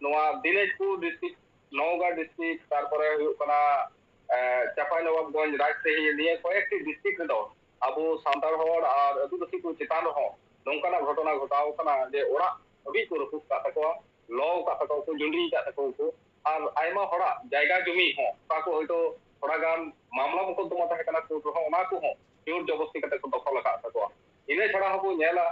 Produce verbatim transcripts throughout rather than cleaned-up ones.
ᱱᱚᱣᱟ Dinajpur district, ᱱᱚᱣᱜᱟ district, ᱛᱟᱨᱯᱚᱨᱮ ᱦᱩᱭᱩᱜ ᱠᱟᱱᱟ ᱪᱟᱯᱟᱭᱱᱚᱵᱟᱵᱽᱜᱚᱸᱡᱽ, ᱨᱟᱡᱽᱥᱟᱦᱤ, ᱱᱤᱭᱟᱹ ᱠᱚᱭᱮᱠᱴᱤ ᱰᱤᱥᱴᱨᱤᱠᱴ ᱨᱮᱫᱚ ᱟᱵᱚ ᱥᱟᱱᱛᱟᱲ ᱦᱚᱲ ᱟᱨ ᱟᱹᱫᱤᱵᱟᱹᱥᱤ ᱠᱚ ᱪᱮᱛᱟᱱ ᱨᱮᱦᱚᱸ ᱱᱚᱝᱠᱟᱱᱟᱜ ᱜᱷᱚᱴᱚᱱᱟ ᱜᱷᱚᱴᱟᱣ ᱠᱟᱱᱟ ᱡᱮ ᱚᱲᱟᱜ ᱦᱟᱹᱵᱤᱡ ᱠᱚ ᱨᱟᱹᱯᱩᱫ ᱠᱟᱜ ᱛᱟᱠᱚᱣᱟ, ᱞᱚ ᱠᱟᱜ ᱛᱟᱠᱚᱣᱟ ᱠᱚ, ᱡᱩᱸᱰᱤ ᱠᱟᱜ ᱛᱟᱠᱚᱣᱟ ᱠᱚ᱾ ᱟᱨ ᱟᱭᱢᱟ ᱦᱚᱲᱟᱜ ᱡᱟᱭᱜᱟ ᱡᱚᱢᱤ ᱦᱚᱸ ᱚᱠᱟ ᱠᱚ ᱦᱚᱭᱛᱳ ᱛᱷᱚᱲᱟ ᱜᱟᱱ ᱢᱟᱢᱞᱟ ᱢᱚᱠᱚᱫᱫᱚᱢᱟ ᱛᱟᱦᱮᱸ ᱠᱟᱱᱟ ᱠᱳᱨᱴ ᱨᱮᱦᱚᱸ, ᱚᱱᱟ ᱠᱚᱦᱚᱸ ᱡᱳᱨ ᱡᱚᱵᱚᱥᱛᱤ ᱠᱟᱛᱮ ᱠᱚ ᱫᱚᱠᱷᱚᱞ ᱟᱠᱟᱫ ᱛᱟᱠᱚᱣᱟ᱾ ᱤᱱᱟᱹ ᱪᱷᱟᱲᱟ ᱦᱚᱸᱵᱚ ᱧᱮᱞᱟ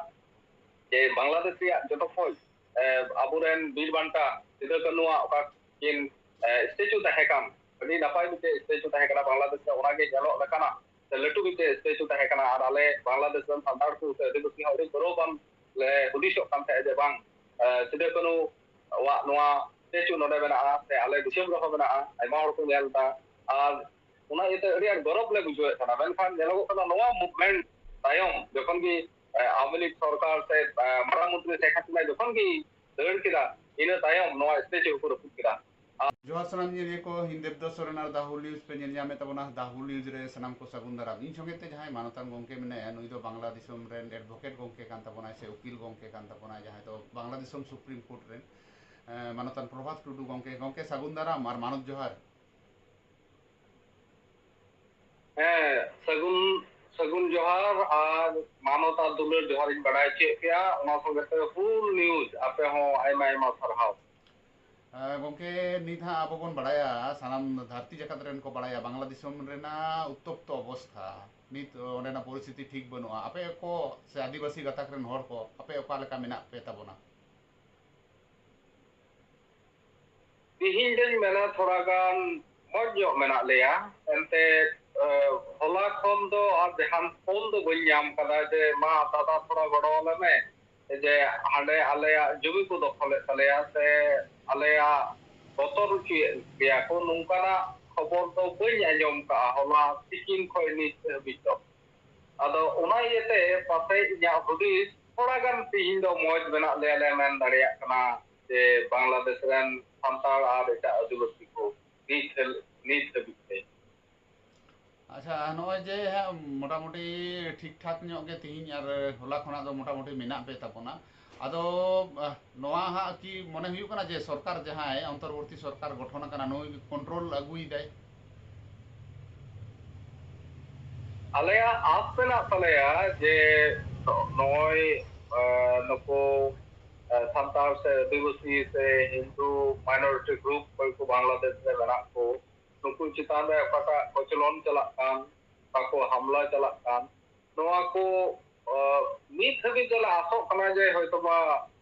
ᱡᱮ ᱵᱟᱝᱞᱟᱫᱮᱥ ᱨᱮᱭᱟᱜ ᱡᱚᱛᱚ ᱠᱷᱚᱱ, ᱮ, ᱟᱵᱚᱨᱮᱱ ᱵᱤᱨ ᱵᱟᱱᱴᱟ ᱥᱤᱫᱩ ᱠᱟᱹᱱᱩᱣᱟᱜ ᱚᱠᱟ ᱠᱤᱱ, ᱮ, ᱥᱴᱮᱪᱩ ᱛᱟᱦᱮᱸ ᱠᱟᱱ, ᱟᱹᱰᱤ ᱱᱟᱯᱟᱭ ᱢᱤᱫᱴᱮᱡ ᱥᱴᱮᱪᱩ ᱛᱟᱦᱮᱸ ᱠᱟᱱᱟ ᱵᱟᱝᱞᱟᱫᱮᱥ ᱨᱮ, ᱚᱱᱟᱜᱮ ᱧᱮᱞᱚᱜ ᱞᱮᱠᱟᱱᱟᱜ ᱥᱮ ᱞᱟᱹᱴᱩ ᱢᱤᱫᱴᱮᱡ ᱥᱴᱮᱪᱩ ᱛᱟᱦᱮᱸ ᱠᱟᱱᱟ᱾ ᱟᱨ ᱟᱞᱮ ᱵᱟᱝᱞᱟᱫᱮᱥ ᱨᱮᱱ ᱥᱟᱱᱛᱟᱲ ᱠᱚ ᱥᱮ ᱟᱹᱫᱤᱵᱟᱹᱥᱤ ᱦᱚᱸ ᱟᱹᱰᱤ ᱜᱚᱨᱚᱵᱟᱱ ᱞᱮ ᱦᱩᱫᱤᱥᱚᱜ ᱠᱟᱱ ᱛᱟᱦᱮᱸᱫ ᱡᱮ ᱵᱟᱝ, ᱮ, ᱥᱤᱫᱩ ᱠᱟᱹᱱᱩ ᱟᱜ ᱱᱚᱣᱟ ᱥᱴᱮᱪᱩ ᱱᱚᱰᱮ ᱢᱮᱱᱟᱜᱼᱟ ᱥᱮ ᱟᱞᱮ ᱫᱤᱥᱚᱢ ᱨᱮᱦᱚᱸ ᱢᱮᱱᱟᱜᱼᱟ, ᱟᱭᱢᱟ ᱦᱚᱲ ᱠᱚ ᱧᱮᱞ ᱮᱫᱟ᱾ ᱟᱨ ᱚᱱᱟ ᱤᱭᱟᱹᱛᱮ ᱟᱹᱰᱤ ᱟᱸᱴ ᱜᱚᱨᱚᱵᱽ ᱞᱮ ᱵᱩᱡᱷᱟᱹᱣᱮᱫ ᱠᱟᱱᱟ᱾ ᱢᱮᱱᱠᱷᱟᱱ ᱧᱮᱞᱚᱜᱚᱜ ᱠᱟᱱᱟ ᱱᱚᱣᱟ ᱢᱩᱵᱷᱢᱮᱱᱴ ᱛᱟᱭᱚᱢ ᱡᱚᱠᱷᱚᱱ ᱜᱮ, ᱮ, ᱟᱣᱟᱢᱤ ᱞᱤᱜᱽ ᱥᱚᱨᱠᱟᱨ ᱥᱮ, ᱮ, ᱢᱟᱨᱟᱝ ᱢᱚᱱᱛᱨᱤ ᱥᱮᱠ ᱦᱟᱥᱤᱱᱟ ᱡᱚᱠᱷᱚᱱ ᱜᱮ ᱫᱟᱹᱲ ᱠᱮᱫᱟ, ᱤᱱᱟᱹ ᱛᱟᱭᱚᱢ ᱱᱚᱣᱟ ᱥᱴᱮᱪᱩ ᱦᱚᱸᱠᱚ ᱨᱟᱹᱯᱩᱫ ᱠᱮᱫᱟ᱾ ᱡᱚᱦᱟᱨ ᱥᱟᱱᱟᱢ ᱧᱮᱧᱮᱞᱤᱭᱟᱹ ᱠᱚ, ᱤᱧ ᱫᱮᱵᱽᱫᱟᱥ ᱥᱚᱨᱮᱱ ᱟᱨ ᱫᱟ ᱦᱩᱞ ᱱᱤᱭᱩᱡᱽ ᱯᱮ ᱧᱮᱞ ᱧᱟᱢᱮᱫ ᱛᱟᱵᱚᱱᱟ᱾ ᱫᱟ ᱦᱩᱞ ᱱᱤᱭᱩᱡᱽ ᱨᱮ ᱥᱟᱱᱟᱢ ᱠᱚ ᱥᱟᱹᱜᱩᱱ ᱫᱟᱨᱟᱢ᱾ ᱤᱧ ᱥᱚᱸᱜᱮ ᱛᱮ ᱡᱟᱦᱟᱸᱭ ᱢᱟᱱᱚᱛᱟᱱ ᱜᱚᱢᱠᱮ ᱢᱮᱱᱟᱭᱟ, ᱱᱩᱭ ᱫᱚ ᱵᱟᱝᱞᱟ ᱫᱤᱥᱚᱢ ᱨᱮᱱ ᱮᱰᱵᱷᱳᱠᱮᱴ ᱜᱚᱢᱠᱮ ᱠᱟᱱ ᱛᱟᱵᱚᱱᱟᱭ ᱥᱮ ᱩᱠᱤᱞ ᱜᱚᱢᱠᱮ ᱠᱟᱱ ᱛᱟᱵᱚᱱᱟᱭ, ᱡᱟᱦᱟᱸᱭ ᱫᱚ ᱵᱟᱝᱞᱟ ᱫᱤᱥᱚᱢ ᱥᱩᱯᱨᱤᱢ ᱠᱳᱨᱴ ᱨᱮᱱ, ᱮᱸ, ᱢᱟᱱᱚᱛᱟᱱ ᱯᱨᱚᱵᱷᱟᱛ ᱴᱩᱰᱩ ᱜᱚᱢᱠᱮ᱾ ᱜᱚᱢᱠᱮ, ᱥᱟᱹᱜᱩᱱ ᱫᱟᱨᱟᱢ ᱟᱨ ᱢᱟᱱᱚᱛ ᱡᱚᱦᱟᱨ᱾ ᱦᱮᱸ, ᱥᱟᱹᱜᱩᱱ, ᱥᱟᱹᱜᱩᱱ ᱡᱚᱦᱟᱨ ᱟᱨ ᱢᱟᱱᱚᱛ ᱟᱨ ᱫᱩᱞᱟᱹᱲ ᱡᱚᱦᱟᱨ ᱤᱧ ᱵᱟᱲᱟᱭ ᱦᱚᱪᱚᱭᱮᱫ ᱯᱮᱭᱟ᱾ ᱚᱱᱟ ᱥᱚᱸᱜᱮ ᱛᱮ ᱦᱩᱞ ᱱᱤᱭᱩᱡᱽ ᱟᱯᱮ ᱦᱚᱸ ᱟᱭᱢᱟ ᱟᱭᱢᱟ ᱥᱟᱨᱦᱟᱣ᱾ ᱮᱸ, ᱜᱚᱢᱠᱮ, ᱱᱤᱛ ᱦᱟᱸᱜ ᱟᱵᱚ ᱵᱚᱱ ᱵᱟᱲᱟᱭᱟ, ᱥᱟᱱᱟᱢ ᱫᱷᱟᱹᱨᱛᱤ ᱡᱟᱠᱟᱛ ᱨᱮᱱ ᱠᱚ ᱵᱟᱲᱟᱭᱟ, ᱵᱟᱝᱞᱟ ᱫᱤᱥᱚᱢ ᱨᱮᱱᱟᱜ ᱩᱛᱛᱚᱯᱛᱚ ᱚᱵᱚᱥᱛᱷᱟ, ᱱᱤᱛ ᱚᱸᱰᱮᱱᱟᱜ ᱯᱚᱨᱤᱥᱛᱷᱤᱛᱤ ᱴᱷᱤᱠ ᱵᱟᱹᱱᱩᱜᱼᱟ᱾ ᱟᱯᱮ ᱠᱚ ᱥᱮ ᱟᱹᱫᱤᱵᱟᱹᱥᱤ ᱜᱟᱛᱟᱠ ᱨᱮᱱ ᱦᱚᱲ ᱠᱚ, ᱟᱯᱮ ᱚᱠᱟ ᱞᱮᱠᱟ ᱢᱮᱱᱟᱜ ᱯᱮ ᱛᱟᱵᱚᱱᱟ? ᱛᱤᱦᱤᱧ ᱫᱚᱧ ᱢᱮᱱᱟ ᱛᱷᱚᱲᱟ ᱜᱟᱱ ᱢᱚᱡᱽ ᱧᱚᱜ ᱢᱮᱱᱟᱜ ᱞᱮᱭᱟ᱾ ᱮᱱᱛᱮ, ᱮ, ᱦᱚᱞᱟ ᱠᱷᱚᱱ ᱫᱚ ᱟᱨ ᱡᱟᱦᱟᱱ ᱯᱷᱳᱱ ᱫᱚ ᱵᱟᱹᱧ ᱧᱟᱢ ᱠᱟᱫᱟ ᱡᱮ, "ᱢᱟ ᱫᱟᱫᱟ, ᱛᱷᱚᱲᱟ ᱜᱚᱲᱚ ᱟᱞᱮ ᱢᱮ, ᱡᱮ ᱦᱟᱸᱰᱮ ᱟᱞᱮᱭᱟᱜ ᱡᱚᱢᱤ ᱠᱚ ᱫᱚᱠᱷᱚᱞᱮᱫ ᱛᱟᱞᱮᱭᱟ ᱥᱮ ᱟᱞᱮᱭᱟᱜ ᱵᱚᱛᱚᱨ ᱦᱚᱪᱚᱭᱮᱫ ᱞᱮᱭᱟ ᱠᱚ", ᱱᱚᱝᱠᱟᱱᱟᱜ ᱠᱷᱚᱵᱚᱨ ᱫᱚ ᱵᱟᱹᱧ ᱟᱸᱡᱚᱢ ᱠᱟᱜᱼᱟ ᱦᱚᱞᱟ ᱛᱤᱠᱤᱱ ᱠᱷᱚᱱ ᱱᱤᱛ ᱦᱟᱹᱵᱤᱡ ᱫᱚ᱾ ᱟᱫᱚ ᱚᱱᱟ ᱤᱭᱟᱹᱛᱮ ᱯᱟᱥᱮᱡ ᱤᱧᱟᱹᱜ ᱦᱩᱫᱤᱥ ᱛᱷᱚᱲᱟ ᱜᱟᱱ ᱛᱤᱦᱤᱧ ᱫᱚ ᱢᱚᱡᱽ ᱢᱮᱱᱟᱜ ᱞᱮᱭᱟ ᱞᱮ ᱢᱮᱱ ᱫᱟᱲᱮᱭᱟᱜ ᱠᱟᱱᱟ, ᱡᱮ ᱵᱟᱝᱞᱟᱫᱮᱥ ᱨᱮᱱ ᱥᱟᱱᱛᱟᱲ ᱟᱨ ᱮᱴᱟᱜ ᱟᱹᱫᱤᱵᱟᱹᱥᱤ ᱠᱚ ᱱᱤᱛ ᱦᱟᱹᱵᱤᱡ, ᱱᱤᱛ ᱦᱟᱹᱵᱤᱡ ᱛᱮ᱾ ᱟᱪᱪᱷᱟ, ᱱᱚᱜᱼᱚᱭ ᱡᱮ ᱦᱟᱸᱜ ᱢᱚᱴᱟᱢᱩᱴᱤ ᱴᱷᱤᱠ ᱴᱷᱟᱠ ᱧᱚᱜ ᱜᱮ ᱛᱤᱦᱤᱧ ᱟᱨ ᱦᱚᱞᱟ ᱠᱷᱚᱱᱟᱜ ᱫᱚ ᱢᱚᱴᱟᱢᱩᱴᱤ ᱢᱮᱱᱟᱜ ᱯᱮ ᱛᱟᱵᱚᱱᱟ, ᱟᱫᱚ ᱱᱚᱣᱟ ᱦᱟᱸᱜ ᱠᱤ ᱢᱚᱱᱮ ᱦᱩᱭᱩᱜ ᱠᱟᱱᱟ ᱡᱮ ᱥᱚᱨᱠᱟᱨ ᱡᱟᱦᱟᱸᱭ ᱚᱱᱛᱚᱨᱵᱚᱨᱛᱤ ᱥᱚᱨᱠᱟᱨ ᱜᱚᱴᱷᱚᱱ ᱟᱠᱟᱱᱟ, ᱱᱩᱭ ᱠᱚᱱᱴᱨᱳᱞ ᱟᱹᱜᱩᱭᱮᱫᱟᱭ? ᱟᱞᱮᱭᱟᱜ ᱟᱥ ᱢᱮᱱᱟᱜ ᱛᱟᱞᱮᱭᱟ ᱡᱮ ᱱᱚᱜᱼᱚᱭ ᱱᱩᱠᱩ ᱥᱟᱱᱛᱟᱲ ᱥᱮ ᱟᱹᱫᱤᱵᱟᱹᱥᱤ ᱥᱮ ᱦᱤᱱᱫᱩ ᱢᱟᱭᱱᱚᱨᱤᱴᱤ ᱜᱨᱩᱯ, ᱚᱠᱚᱭ ᱠᱚ ᱵᱟᱝᱞᱟᱫᱮᱥ ᱨᱮ ᱢᱮᱱᱟᱜ ᱠᱚ, ᱱᱩᱠᱩ ᱪᱮᱛᱟᱱ ᱨᱮ ᱚᱠᱟᱴᱟᱜ ᱠᱚᱪᱞᱚᱱ ᱪᱟᱞᱟᱜ ᱠᱟᱱ, ᱚᱠᱟ ᱠᱚ ᱦᱟᱢᱞᱟ ᱪᱟᱞᱟᱜ ᱠᱟᱱ, ᱱᱚᱣᱟ ᱠᱚ ᱱᱤᱛ ᱦᱟᱹᱵᱤᱡ ᱫᱚᱞᱮ ᱟᱥᱚᱜ ᱠᱟᱱᱟ ᱡᱮ ᱦᱚᱭᱛᱳ ᱵᱟ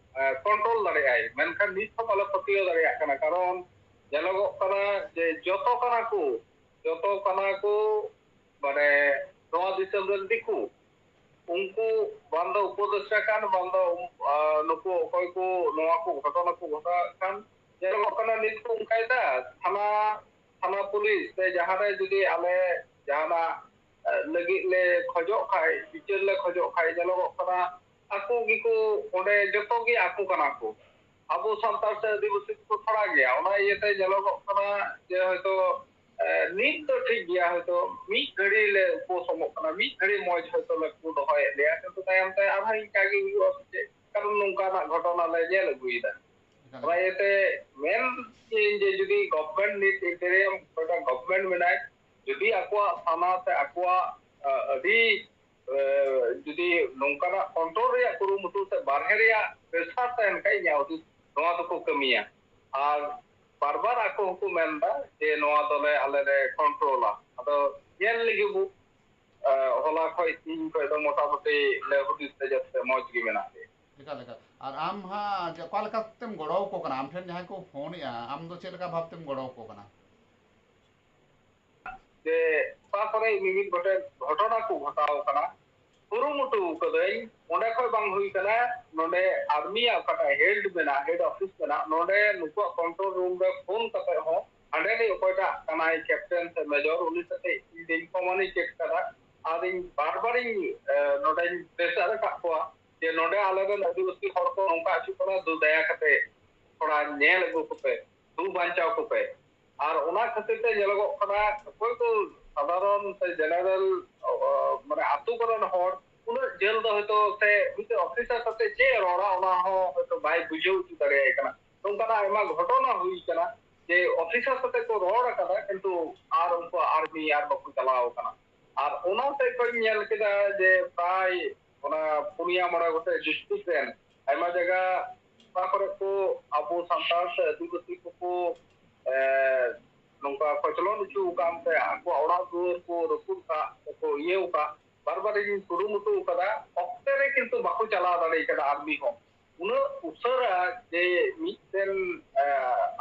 ᱠᱚᱱᱴᱨᱳᱞ ᱫᱟᱲᱮᱭᱟᱜᱼᱟᱭ, ᱢᱮᱱᱠᱷᱟᱱ ᱱᱤᱛ ᱦᱚᱸ ᱵᱟᱞᱮ ᱯᱟᱹᱛᱭᱟᱹᱣ ᱫᱟᱲᱮᱭᱟᱜ ᱠᱟᱱᱟ᱾ ᱠᱟᱨᱚᱱ ᱧᱮᱞᱚᱜᱚᱜ ᱠᱟᱱᱟ ᱡᱮ ᱡᱚᱛᱚ ᱠᱟᱱᱟ ᱠᱚ, ᱡᱚᱛᱚ ᱠᱟᱱᱟ ᱠᱚ, ᱢᱟᱱᱮ ᱱᱚᱣᱟ ᱫᱤᱥᱚᱢ ᱨᱮᱱ ᱫᱤᱠᱩ, ᱩᱱᱠᱩ ᱵᱟᱝ ᱫᱚ ᱩᱯᱚᱫᱮᱥᱴᱟ ᱠᱟᱱ, ᱵᱟᱝ ᱫᱚ ᱱᱩᱠᱩ ᱚᱠᱚᱭ ᱠᱚ ᱱᱚᱣᱟ ᱠᱚ ᱜᱷᱚᱴᱚᱱᱟ ᱠᱚ ᱜᱷᱚᱴᱟᱣᱮᱫ ᱠᱟᱱ, ᱧᱮᱞᱚᱜᱚᱜ ᱠᱟᱱᱟ ᱱᱤᱛ ᱠᱚ ᱚᱱᱠᱟᱭᱮᱫᱟ᱾ ᱛᱷᱟᱱᱟ ᱛᱷᱟᱱᱟ ᱯᱩᱞᱤᱥ ᱥᱮ ᱡᱟᱦᱟᱸ ᱨᱮ ᱡᱩᱫᱤ ᱟᱞᱮ ᱡᱟᱦᱟᱱᱟᱜ ᱞᱟᱹᱜᱤᱫ ᱞᱮ ᱠᱷᱚᱡᱚᱜ ᱠᱷᱟᱡ, ᱵᱤᱪᱟᱹᱨ ᱞᱮ ᱠᱷᱚᱡᱚᱜ ᱠᱷᱟᱡ, ᱧᱮᱞᱚᱜᱚᱜ ᱠᱟᱱᱟ ᱟᱠᱚ ᱜᱮᱠᱚ ᱚᱸᱰᱮ ᱡᱚᱛᱚ ᱜᱮ ᱟᱠᱚ ᱠᱟᱱᱟ ᱠᱚ᱾ ᱟᱵᱚ ᱥᱟᱱᱛᱟᱲ ᱥᱮ ᱟᱹᱫᱤᱵᱟᱹᱥᱤ ᱠᱚ ᱛᱷᱚᱲᱟ ᱜᱮᱭᱟ, ᱚᱱᱟ ᱤᱭᱟᱹᱛᱮ ᱧᱮᱞᱚᱜᱚᱜ ᱠᱟᱱᱟ ᱡᱮ ᱦᱚᱭᱛᱳ ᱱᱤᱛ ᱫᱚ ᱴᱷᱤᱠ ᱜᱮᱭᱟ, ᱦᱚᱭᱛᱳ ᱢᱤᱫ ᱜᱷᱟᱹᱲᱤ ᱞᱮ ᱩᱯᱟᱹᱥᱚᱢᱚᱜ ᱠᱟᱱᱟ, ᱢᱤᱫ ᱜᱷᱟᱹᱲᱤ ᱢᱚᱡᱽ ᱦᱚᱭᱛᱳ ᱞᱮ ᱠᱚ ᱫᱚᱦᱚᱭᱮᱫ ᱞᱮᱭᱟ, ᱠᱤᱱᱛᱩ ᱛᱟᱭᱚᱢ ᱛᱮ ᱟᱨᱦᱚᱸ ᱤᱱᱠᱟ ᱜᱮ ᱦᱩᱭᱩᱜᱼᱟ ᱥᱮ ᱪᱮᱫ? ᱠᱟᱨᱚᱱ ᱱᱚᱝᱠᱟᱱᱟᱜ ᱜᱷᱚᱴᱚᱱᱟ ᱞᱮ ᱧᱮᱞ ᱟᱹᱜᱩᱭᱮᱫᱟ᱾ ᱚᱱᱟ ᱤᱭᱟᱹᱛᱮ ᱢᱮᱱ ᱤᱧ ᱡᱮ ᱡᱩᱫᱤ ᱜᱚᱵᱷᱢᱮᱱᱴ ᱱᱤᱛ ᱤᱱᱴᱟᱨᱤᱭᱟᱢ ᱚᱠᱚᱭᱴᱟᱜ ᱜᱚᱵᱷᱢᱮᱱᱴ ᱢᱮᱱᱟᱭ, ᱡᱩᱫᱤ ᱟᱠᱚᱣᱟᱜ ᱛᱷᱟᱱᱟ ᱥᱮ ᱟᱠᱚᱣᱟᱜ ᱟᱹᱰᱤ ᱡᱩᱫᱤ ᱱᱚᱝᱠᱟᱱᱟᱜ ᱠᱚᱱᱴᱨᱳᱞ ᱨᱮᱭᱟᱜ ᱠᱩᱨᱩᱢᱩᱴᱩ ᱥᱮ ᱵᱟᱨᱦᱮ ᱨᱮᱭᱟᱜ ᱯᱨᱮᱥᱟᱨ ᱛᱟᱦᱮᱱ ᱠᱷᱟᱡ ᱤᱧᱟᱹᱜ ᱦᱩᱫᱤᱥ ᱱᱚᱣᱟ ᱫᱚᱠᱚ ᱠᱟᱹᱢᱤᱭᱟ᱾ ᱟᱨ ᱵᱟᱨ ᱵᱟᱨ ᱟᱠᱚ ᱦᱚᱸᱠᱚ ᱢᱮᱱᱫᱟ ᱡᱮ ᱱᱚᱣᱟ ᱫᱚᱞᱮ ᱟᱞᱮ ᱞᱮ ᱠᱚᱱᱴᱨᱳᱞᱟ᱾ ᱟᱫᱚ ᱧᱮᱞ ᱞᱮᱜᱮ ᱵᱚ ᱦᱚᱞᱟ ᱠᱷᱚᱡ ᱛᱤᱦᱤᱧ ᱠᱷᱚᱡ ᱫᱚ ᱢᱚᱴᱟᱢᱩᱴᱤ ᱞᱮ ᱦᱩᱫᱤᱥ ᱛᱮ ᱡᱟᱛᱮ ᱢᱚᱡᱽ ᱜᱮ ᱢᱮᱱᱟᱜ ᱞᱮᱭᱟ᱾ ᱮᱠᱟᱞ ᱮᱠᱟᱞ᱾ ᱟᱨ ᱟᱢ ᱦᱟᱸᱜ ᱚᱠᱟ ᱞᱮᱠᱟᱛᱮᱢ ᱜᱚᱲᱚ ᱟᱠᱚ ᱠᱟᱱᱟ? ᱟᱢ ᱴᱷᱮᱱ ᱡᱟᱦᱟᱸᱭ ᱠᱚ ᱯᱷᱳᱱᱮᱜᱼᱟ, ᱟᱢ ᱫᱚ ᱪᱮᱫ ᱞᱮᱠᱟ ᱵᱷᱟᱵᱽ ᱛᱮᱢ ᱜᱚᱲᱚ ᱟᱠᱚ ᱠᱟᱱᱟ? ᱡᱮ ᱚᱠᱟ ᱠᱚᱨᱮ ᱢᱤᱢᱤᱫ ᱜᱚᱴᱮᱡ ᱜᱷᱚᱴᱚᱱᱟ ᱠᱚ ᱜᱷᱚᱴᱟᱣ ᱠᱟᱱᱟ, ᱠᱩᱨᱩᱢᱩᱴᱩ ᱠᱟᱹᱫᱟᱹᱧ, ᱚᱸᱰᱮ ᱠᱷᱚᱡ ᱵᱟᱝ ᱦᱩᱭ ᱠᱟᱱᱟ, ᱱᱚᱰᱮ ᱟᱨᱢᱤᱭᱟᱜ ᱚᱠᱟᱴᱟᱜ ᱦᱮᱰ ᱢᱮᱱᱟᱜ, ᱦᱮᱰ ᱚᱯᱷᱤᱥ ᱢᱮᱱᱟᱜ, ᱱᱚᱰᱮ ᱱᱩᱠᱩᱣᱟᱜ ᱠᱚᱱᱴᱨᱳᱞ ᱨᱩᱢ ᱨᱮ ᱯᱷᱳᱱ ᱠᱟᱛᱮ ᱦᱚᱸ ᱦᱟᱸᱰᱮ ᱨᱮ ᱚᱠᱚᱭᱴᱟᱜ ᱠᱟᱱᱟᱭ ᱠᱮᱯᱴᱮᱱ ᱥᱮ ᱢᱮᱡᱚᱨ, ᱩᱱᱤ ᱥᱟᱛᱮ ᱤᱧ ᱫᱚᱧ ᱠᱚᱢᱩᱱᱤᱠᱮᱴ ᱠᱟᱫᱟ᱾ ᱟᱨ ᱤᱧ ᱵᱟᱨ ᱵᱟᱨᱤᱧ ᱱᱚᱰᱮᱧ ᱯᱨᱮᱥᱟᱨ ᱟᱠᱟᱫ ᱠᱚᱣᱟ ᱡᱮ ᱱᱚᱰᱮ ᱟᱞᱮᱨᱮᱱ ᱟᱹᱫᱤᱵᱟᱹᱥᱤ ᱦᱚᱲ ᱠᱚ ᱱᱚᱝᱠᱟ ᱦᱤᱡᱩᱜ ᱠᱟᱱᱟ, ᱫᱩ ᱫᱟᱭᱟ ᱠᱟᱛᱮ ᱛᱷᱚᱲᱟ ᱧᱮᱞ ᱟᱹᱜᱩ ᱠᱚᱯᱮ, ᱫᱩ ᱵᱟᱧᱪᱟᱣ ᱠᱚᱯᱮ᱾ ᱟᱨ ᱚᱱᱟ ᱠᱷᱟᱹᱛᱤᱨ ᱛᱮ ᱧᱮᱞᱚᱜᱚᱜ ᱠᱟᱱᱟ ᱚᱠᱚᱭ ᱠᱚ ᱥᱟᱫᱷᱟᱨᱚᱱ ᱥᱮ ᱡᱮᱱᱟᱨᱮᱞ ᱢᱟᱱᱮ ᱟᱛᱳ ᱠᱚᱨᱮᱱ ᱦᱚᱲ ᱩᱱᱟᱹᱜ ᱡᱷᱟᱹᱞ ᱫᱚ ᱦᱚᱭᱛᱳ ᱥᱮ ᱢᱤᱫᱴᱮᱱ ᱚᱯᱷᱤᱥᱟᱨ ᱥᱟᱛᱮ ᱪᱮᱫ ᱮ ᱨᱚᱲᱟ, ᱚᱱᱟ ᱦᱚᱸ ᱦᱚᱭᱛᱳ ᱵᱟᱭ ᱵᱩᱡᱷᱟᱹᱣ ᱦᱚᱪᱚ ᱫᱟᱲᱮᱭᱟᱭ ᱠᱟᱱᱟ᱾ ᱱᱚᱝᱠᱟᱱᱟᱜ ᱟᱭᱢᱟ ᱜᱷᱚᱴᱚᱱᱟ ᱦᱩᱭ ᱠᱟᱱᱟ ᱡᱮ ᱚᱯᱷᱤᱥᱟᱨ ᱥᱟᱛᱮ ᱠᱚ ᱨᱚᱲ ᱟᱠᱟᱫᱟ, ᱠᱤᱱᱛᱩ ᱟᱨ ᱩᱱᱠᱩ ᱟᱨᱢᱤ ᱟᱨ ᱵᱟᱠᱚ ᱪᱟᱞᱟᱣ ᱠᱟᱱᱟ᱾ ᱟᱨ ᱚᱱᱟ ᱥᱮᱫ ᱠᱷᱚᱱ ᱧᱮᱞ ᱠᱮᱫᱟ ᱡᱮ ᱯᱨᱟᱭ ᱚᱱᱟ ᱯᱩᱱᱭᱟ ᱢᱚᱬᱮ ᱜᱚᱴᱮᱡ ᱰᱤᱥᱴᱨᱤᱠᱴ ᱨᱮᱱ ᱟᱭᱢᱟ ᱡᱟᱭᱜᱟ, ᱚᱠᱟ ᱠᱚᱨᱮ ᱠᱚ ᱟᱵᱚ ᱥᱟᱱᱛᱟᱲ ᱥᱮ ᱟᱹᱫᱤᱵᱟᱹᱥᱤ ᱠᱚᱠᱚ, ᱮ, ᱱᱚᱝᱠᱟ ᱠᱚᱪᱞᱚᱱ ᱦᱚᱪᱚ ᱟᱠᱟᱱ ᱥᱮ ᱟᱠᱚᱣᱟᱜ ᱚᱲᱟᱜ ᱫᱩᱣᱟᱹᱨ ᱠᱚ ᱨᱟᱹᱯᱩᱫ ᱟᱠᱟᱫ ᱥᱮᱠᱚ ᱤᱭᱟᱹ ᱟᱠᱟᱫ, ᱵᱟᱨ ᱵᱟᱨ ᱤᱧ ᱠᱩᱨᱩᱢᱩᱴᱩ ᱟᱠᱟᱫᱟ, ᱚᱠᱛᱮ ᱨᱮ ᱠᱤᱱᱛᱩ ᱵᱟᱠᱚ ᱪᱟᱞᱟᱣ ᱫᱟᱲᱮ ᱟᱠᱟᱫᱟ ᱟᱨᱢᱤ ᱦᱚᱸ᱾ ᱩᱱᱟᱹᱜ ᱩᱥᱟᱹᱨᱟ ᱡᱮ ᱢᱤᱫᱴᱮᱱ, ᱮ,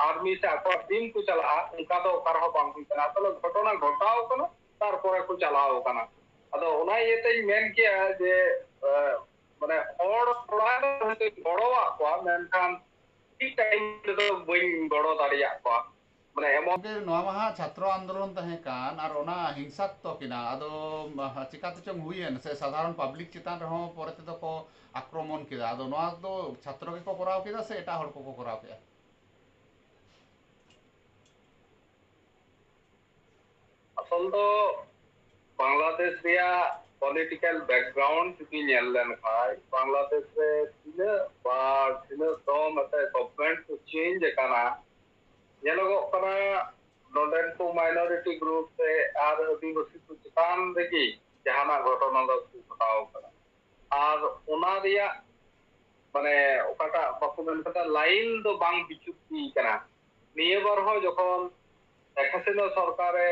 ᱟᱨᱢᱤ ᱥᱮ ᱟᱠᱚᱣᱟᱜ ᱴᱤᱢ ᱠᱚ ᱪᱟᱞᱟᱜᱼᱟ, ᱚᱱᱠᱟ ᱫᱚ ᱚᱠᱟ ᱨᱮᱦᱚᱸ ᱵᱟᱝ ᱦᱩᱭ ᱠᱟᱱᱟ᱾ ᱟᱥᱚᱞᱮ ᱜᱷᱚᱴᱚᱱᱟ ᱜᱷᱚᱴᱟᱣ ᱠᱟᱱᱟ, ᱛᱟᱨᱯᱚᱨᱮ ᱠᱚ ᱪᱟᱞᱟᱣ ᱠᱟᱱᱟ᱾ ᱟᱫᱚ ᱚᱱᱟ ᱤᱭᱟᱹᱛᱮᱧ ᱢᱮᱱ ᱠᱮᱭᱟ ᱡᱮ, ᱮ, ᱢᱟᱱᱮ ᱦᱚᱲ ᱛᱷᱚᱲᱟ ᱜᱟᱱ ᱦᱚᱭᱛᱳᱧ ᱜᱚᱲᱚᱣᱟᱜ ᱠᱚᱣᱟ, ᱢᱮᱱᱠᱷᱟᱱ ᱴᱷᱤᱠ ᱴᱟᱭᱤᱢ ᱨᱮᱫᱚ ᱵᱟᱹᱧ ᱜᱚᱲᱚ ᱫᱟᱲᱮᱭᱟᱜ ᱠᱚᱣᱟ᱾ ᱢᱟᱱᱮ ᱮᱢᱚᱱ ᱜᱚᱢᱠᱮ, ᱱᱚᱣᱟ ᱢᱟ ᱦᱟᱸᱜ ᱪᱷᱟᱛᱨᱚ ᱟᱱᱫᱳᱞᱚᱱ ᱛᱟᱦᱮᱸ ᱠᱟᱱ, ᱟᱨ ᱚᱱᱟ ᱦᱤᱝᱥᱟᱛᱢᱚᱠ ᱮᱱᱟ, ᱟᱫᱚ ᱪᱤᱠᱟᱹ ᱛᱮᱪᱚᱝ ᱦᱩᱭᱮᱱ ᱥᱮ ᱥᱟᱫᱷᱟᱨᱚᱱ ᱯᱟᱵᱽᱞᱤᱠ ᱪᱮᱛᱟᱱ ᱨᱮᱦᱚᱸ ᱯᱚᱨᱮ ᱛᱮᱫᱚ ᱠᱚ ᱟᱠᱨᱚᱢᱚᱱ ᱠᱮᱫᱟ᱾ ᱟᱫᱚ ᱱᱚᱣᱟ ᱫᱚ ᱪᱷᱟᱛᱨᱚ ᱜᱮᱠᱚ ᱠᱚᱨᱟᱣ ᱠᱮᱫᱟ ᱥᱮ ᱮᱴᱟᱜ ᱦᱚᱲ ᱠᱚᱠᱚ ᱠᱚᱨᱟᱣ ᱠᱮᱫᱟ? ᱟᱥᱚᱞ ᱫᱚ ᱵᱟᱝᱞᱟᱫᱮᱥ ᱨᱮᱭᱟᱜ ᱯᱚᱞᱤᱴᱤᱠᱟᱞ ᱵᱮᱠᱜᱨᱟᱣᱩᱱᱰ ᱡᱩᱫᱤ ᱧᱮᱞ ᱞᱮᱱᱠᱷᱟᱱ, ᱵᱟᱝᱞᱟᱫᱮᱥ ᱨᱮ ᱛᱤᱱᱟᱹᱜ ᱵᱟᱨ ᱛᱤᱱᱟᱹᱜ ᱫᱚᱢ ᱟᱛᱮ ᱜᱚᱵᱷᱢᱮᱱᱴ ᱠᱚ ᱪᱮᱧᱡᱽ ᱟᱠᱟᱱᱟ, ᱧᱮᱞᱚᱜᱚᱜ ᱠᱟᱱᱟ ᱱᱚᱰᱮᱱ ᱠᱚ ᱢᱟᱭᱱᱚᱨᱤᱴᱤ ᱜᱨᱩᱯ ᱨᱮ ᱟᱨ ᱟᱹᱫᱤᱵᱟᱹᱥᱤ ᱠᱚ ᱪᱮᱛᱟᱱ ᱨᱮᱜᱮ ᱡᱟᱦᱟᱱᱟᱜ ᱜᱷᱚᱴᱚᱱᱟ ᱫᱚ ᱜᱷᱚᱴᱟᱣ ᱠᱟᱱᱟ᱾ ᱟᱨ ᱚᱱᱟ ᱨᱮᱭᱟᱜ ᱢᱟᱱᱮ ᱚᱠᱟᱴᱟᱜ ᱵᱟᱠᱚ ᱢᱮᱱ ᱠᱟᱫᱟ, ᱞᱟᱭᱤᱱ ᱫᱚ ᱵᱟᱝ ᱵᱤᱪᱩᱠᱛᱤ ᱠᱟᱱᱟ᱾ ᱱᱤᱭᱟᱹ ᱵᱟᱨ ᱦᱚᱸ ᱡᱚᱠᱷᱚᱱ ᱥᱮᱠ ᱦᱟᱥᱤᱱᱟ ᱥᱚᱨᱠᱟᱨᱮ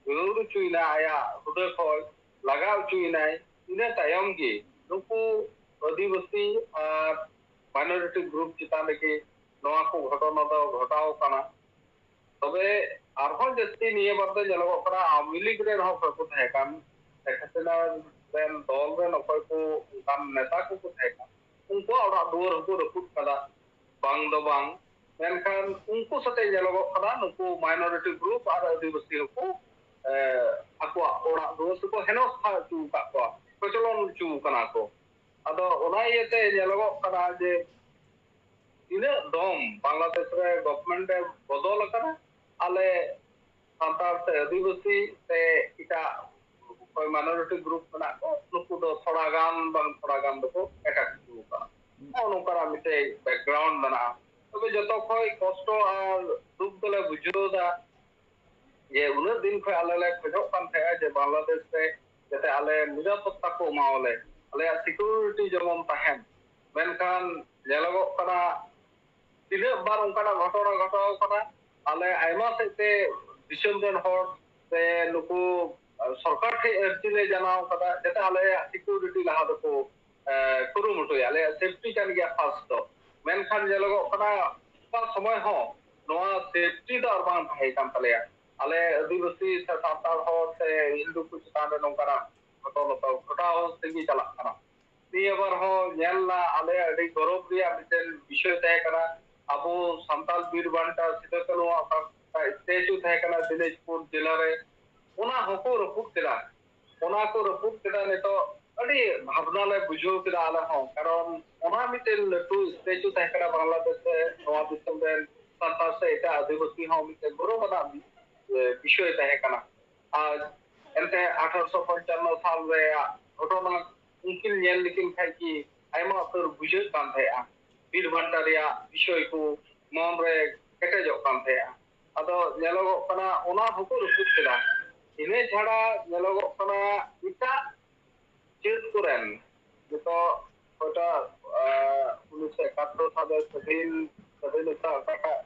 ᱜᱟᱹᱣᱨ ᱦᱚᱪᱚᱭᱮᱱᱟ, ᱟᱭᱟᱜ ᱦᱩᱫᱟᱹ ᱠᱷᱚᱱ ᱞᱟᱜᱟ ᱦᱚᱪᱚᱭᱮᱱᱟᱭ, ᱤᱱᱟᱹ ᱛᱟᱭᱚᱢ ᱜᱮ ᱱᱩᱠᱩ ᱟᱹᱫᱤᱵᱟᱹᱥᱤ ᱟᱨ ᱢᱟᱭᱱᱚᱨᱤᱴᱤ ᱜᱨᱩᱯ ᱪᱮᱛᱟᱱ ᱨᱮᱜᱮ ᱱᱚᱣᱟ ᱠᱚ ᱜᱷᱚᱴᱚᱱᱟ ᱫᱚ ᱜᱷᱚᱴᱟᱣ ᱠᱟᱱᱟ᱾ ᱛᱚᱵᱮ ᱟᱨᱦᱚᱸ ᱡᱟᱹᱥᱛᱤ ᱱᱤᱭᱟᱹ ᱵᱟᱨ ᱫᱚ ᱧᱮᱞᱚᱜᱚᱜ ᱠᱟᱱᱟ, ᱟᱣᱟᱢᱤ ᱞᱤᱜᱽ ᱨᱮᱱ ᱦᱚᱸ ᱚᱠᱚᱭ ᱠᱚ ᱛᱟᱦᱮᱸ ᱠᱟᱱ, ᱥᱮᱠ ᱦᱟᱥᱤᱱᱟ ᱨᱮᱱ ᱫᱚᱞ ᱨᱮᱱ ᱚᱠᱚᱭ ᱠᱚ ᱚᱱᱠᱟᱱ ᱱᱮᱛᱟ ᱠᱚᱠᱚ ᱛᱟᱦᱮᱸ ᱠᱟᱱ, ᱩᱱᱠᱩᱣᱟᱜ ᱚᱲᱟᱜ ᱫᱩᱣᱟᱹᱨ ᱦᱚᱸᱠᱚ ᱨᱟᱹᱯᱩᱫ ᱠᱟᱫᱟ, ᱵᱟᱝ ᱫᱚ ᱵᱟᱝ᱾ ᱢᱮᱱᱠᱷᱟᱱ ᱩᱱᱠᱩ ᱥᱟᱛᱮ ᱧᱮᱞᱚᱜᱚᱜ ᱠᱟᱱᱟ, ᱱᱩᱠᱩ ᱢᱟᱭᱱᱚᱨᱤᱴᱤ ᱜᱨᱩᱯ ᱟᱨ ᱟᱹᱫᱤᱵᱟᱹᱥᱤ ᱦᱚᱸᱠᱚ, ᱮ, ᱟᱠᱚᱣᱟᱜ ᱚᱲᱟᱜ ᱫᱩᱣᱟᱹᱨ ᱥᱮᱠᱚ ᱦᱮᱱᱚᱥᱛᱷᱟ ᱦᱚᱪᱚ ᱟᱠᱟᱫ ᱠᱚᱣᱟ, ᱠᱚᱪᱞᱚᱱ ᱦᱚᱪᱚ ᱟᱠᱟᱱᱟ ᱠᱚ᱾ ᱟᱫᱚ ᱚᱱᱟ ᱤᱭᱟᱹᱛᱮ ᱧᱮᱞᱚᱜᱚᱜ ᱠᱟᱱᱟ ᱡᱮ ᱛᱤᱱᱟᱹᱜ ᱫᱚᱢ ᱵᱟᱝᱞᱟᱫᱮᱥ ᱨᱮ ᱜᱚᱵᱷᱢᱮᱱᱴ ᱮ ᱵᱚᱫᱚᱞ ᱟᱠᱟᱱᱟ, ᱟᱞᱮ ᱥᱟᱱᱛᱟᱲ ᱥᱮ ᱟᱹᱫᱤᱵᱟᱹᱥᱤ ᱥᱮ ᱮᱴᱟᱜ ᱚᱠᱚᱭ minority group ᱢᱮᱱᱟᱜ ᱠᱚ, ᱱᱩᱠᱩ ᱫᱚ ᱛᱷᱚᱲᱟ ᱜᱟᱱ ᱵᱟᱝ ᱛᱷᱚᱲᱟ ᱜᱟᱱ ᱫᱚᱠᱚ ᱮᱴᱟᱜ ᱠᱚ ᱠᱟᱱᱟ᱾ ᱱᱚᱜᱼᱚ ᱱᱚᱝᱠᱟᱱᱟᱜ ᱢᱤᱫᱴᱮᱡ background ᱢᱮᱱᱟᱜᱼᱟ᱾ ᱛᱚᱵᱮ ᱡᱚᱛᱚ ᱠᱷᱚᱡ ᱠᱚᱥᱴᱚ ᱟᱨ ᱫᱩᱠ ᱫᱚᱞᱮ ᱵᱩᱡᱷᱟᱹᱣ ᱮᱫᱟ ᱡᱮ ᱩᱱᱟᱹᱜ ᱫᱤᱱ ᱠᱷᱚᱡ ᱟᱞᱮ ᱞᱮ ᱠᱷᱚᱡᱚᱜ ᱠᱟᱱ ᱛᱟᱦᱮᱸᱜᱼᱟ ᱡᱮ ᱵᱟᱝᱞᱟᱫᱮᱥ ᱨᱮ ᱡᱟᱛᱮ ᱟᱞᱮ ᱱᱤᱨᱟᱯᱚᱛᱛᱟ ᱠᱚ ᱮᱢᱟᱣᱟᱞᱮ, ᱟᱞᱮᱭᱟᱜ security ᱡᱮᱢᱚᱱ ᱛᱟᱦᱮᱱ᱾ ᱢᱮᱱᱠᱷᱟᱱ ᱧᱮᱞᱚᱜᱚᱜ ᱠᱟᱱᱟ ᱛᱤᱱᱟᱹᱜ ᱵᱟᱨ ᱚᱱᱠᱟᱱᱟᱜ ᱜᱷᱚᱴᱚᱱᱟ ᱜᱷᱚᱴᱟᱣ ᱠᱟᱱᱟ, ᱟᱞᱮ ᱟᱭᱢᱟ ᱥᱮᱫ ᱛᱮ ᱫᱤᱥᱚᱢ ᱨᱮᱱ ᱦᱚᱲ ᱥᱮ ᱱᱩᱠᱩ, ᱟᱸ, ᱥᱚᱨᱠᱟᱨ ᱴᱷᱮᱱ ᱟᱹᱨᱡᱤ ᱞᱮ ᱡᱟᱱᱟᱣ ᱠᱟᱫᱟ ᱡᱟᱛᱮ ᱟᱞᱮᱭᱟᱜ security ᱞᱟᱦᱟ ᱫᱚᱠᱚ, ᱟᱸ, ᱠᱩᱨᱩᱢᱩᱴᱩᱭᱟ, ᱟᱞᱮᱭᱟᱜ safety ᱠᱟᱱ ᱜᱮᱭᱟ first ᱫᱚ᱾ ᱢᱮᱱᱠᱷᱟᱱ ᱧᱮᱞᱚᱜᱚᱜ ᱠᱟᱱᱟ ᱚᱠᱟ ᱥᱚᱢᱚᱭ ᱦᱚᱸ ᱱᱚᱣᱟ safety ᱫᱚ ᱟᱨ ᱵᱟᱝ ᱛᱟᱦᱮᱸ ᱠᱟᱱ ᱛᱟᱞᱮᱭᱟ᱾ ᱟᱞᱮ ᱟᱹᱫᱤᱵᱟᱹᱥᱤ ᱥᱮ ᱥᱟᱱᱛᱟᱲ ᱦᱚᱲ ᱥᱮ ᱦᱤᱱᱫᱩ ᱠᱚ ᱪᱮᱛᱟᱱ ᱨᱮ ᱱᱚᱝᱠᱟᱱᱟᱜ ᱜᱷᱚᱴᱚᱱᱟ ᱫᱚ ᱜᱷᱚᱴᱟᱣ ᱛᱮᱜᱮ ᱪᱟᱞᱟᱜ ᱠᱟᱱᱟ᱾ ᱱᱤᱭᱟᱹ ᱵᱟᱨ ᱦᱚᱸ ᱧᱮᱞ ᱮᱱᱟ, ᱟᱞᱮ ᱟᱹᱰᱤ ᱜᱚᱨᱚᱵᱽ ᱨᱮᱭᱟᱜ ᱢᱤᱫᱴᱮᱱ ᱵᱤᱥᱚᱭ ᱛᱟᱦᱮᱸ ᱠᱟᱱᱟ, ᱟᱵᱚ ᱥᱟᱱᱛᱟᱲ ᱵᱤᱨ ᱵᱟᱱᱴᱟ ᱥᱤᱫᱩ ᱠᱟᱹᱱᱩᱣᱟᱜ ᱚᱠᱟ ᱥᱴᱮᱪᱩ ᱛᱟᱦᱮᱸ ᱠᱟᱱᱟ ᱫᱤᱱᱟᱡᱽᱯᱩᱨ ᱡᱮᱞᱟ ᱨᱮ, ᱚᱱᱟ ᱦᱚᱸᱠᱚ ᱨᱟᱹᱯᱩᱫ ᱠᱮᱫᱟ᱾ ᱚᱱᱟ ᱠᱚ ᱨᱟᱹᱯᱩᱫ ᱠᱮᱫᱟ᱾ ᱱᱤᱛᱚᱜ ᱟᱹᱰᱤ ᱵᱷᱟᱵᱽᱱᱟ ᱞᱮ ᱵᱩᱡᱷᱟᱹᱣ ᱠᱮᱫᱟ ᱟᱞᱮ ᱦᱚᱸ, ᱠᱟᱨᱚᱱ ᱚᱱᱟ ᱢᱤᱫᱴᱮᱱ ᱞᱟᱹᱴᱩ ᱥᱴᱮᱪᱩ ᱛᱟᱦᱮᱸ ᱠᱟᱱᱟ ᱵᱟᱝᱞᱟᱫᱮᱥ ᱨᱮ, ᱱᱚᱣᱟ ᱫᱤᱥᱚᱢ ᱨᱮᱱ ᱥᱟᱱᱛᱟᱲ ᱥᱮ ᱮᱴᱟᱜ ᱟᱹᱫᱤᱵᱟᱹᱥᱤ ᱦᱚᱸ ᱢᱤᱫᱴᱮᱱ ᱜᱚᱨᱚᱵᱽ ᱟᱱᱟᱜ ᱵᱤ-, ᱵᱤᱥᱚᱭ ᱛᱟᱦᱮᱸ ᱠᱟᱱᱟ᱾ ᱟᱨ ᱮᱱᱛᱮ ᱟᱴᱷᱟᱨᱚᱥᱚ ᱯᱚᱧᱪᱟᱱᱱᱚ ᱥᱟᱞ ᱨᱮᱭᱟᱜ ᱜᱷᱚᱴᱚᱱᱟ ᱩᱱᱠᱤᱱ ᱧᱮᱞ ᱞᱮᱠᱤᱱ ᱠᱷᱟᱡ ᱜᱮ ᱟᱭᱢᱟ ᱩᱛᱟᱹᱨ ᱵᱩᱡᱷᱟᱹᱜ ᱠᱟᱱ ᱛᱟᱦᱮᱸᱜᱼᱟ᱾ ᱵᱤᱨ ᱵᱟᱱᱴᱟ ᱨᱮᱭᱟᱜ ᱵᱤᱥᱚᱭ ᱠᱚ ᱢᱚᱱ ᱨᱮ ᱠᱮᱴᱮᱡᱚᱜ ᱠᱟᱱ ᱛᱟᱦᱮᱸᱜᱼᱟ᱾ ᱟᱫᱚ ᱧᱮᱞᱚᱜᱚᱜ ᱠᱟᱱᱟ ᱚᱱᱟ ᱦᱚᱸᱠᱚ ᱨᱟᱹᱯᱩᱫ ᱠᱮᱫᱟ᱾ ᱤᱱᱟᱹ ᱪᱷᱟᱲᱟ ᱧᱮᱞᱚᱜᱚᱜ ᱠᱟᱱᱟ ᱮᱴᱟᱜ ᱡᱟᱹᱛ ᱠᱚᱨᱮᱱ ᱱᱤᱛᱚᱜ ᱚᱠᱚᱭᱴᱟᱜ, ᱟᱸ, ᱩᱱᱤᱥᱥᱚ ᱮᱠᱟᱛᱛᱳᱨ ᱥᱟᱞᱮ ᱥᱟᱹᱫᱷᱤᱱ, ᱥᱟᱹᱫᱷᱤᱱᱚᱛᱟ ᱚᱠᱟᱴᱟᱜ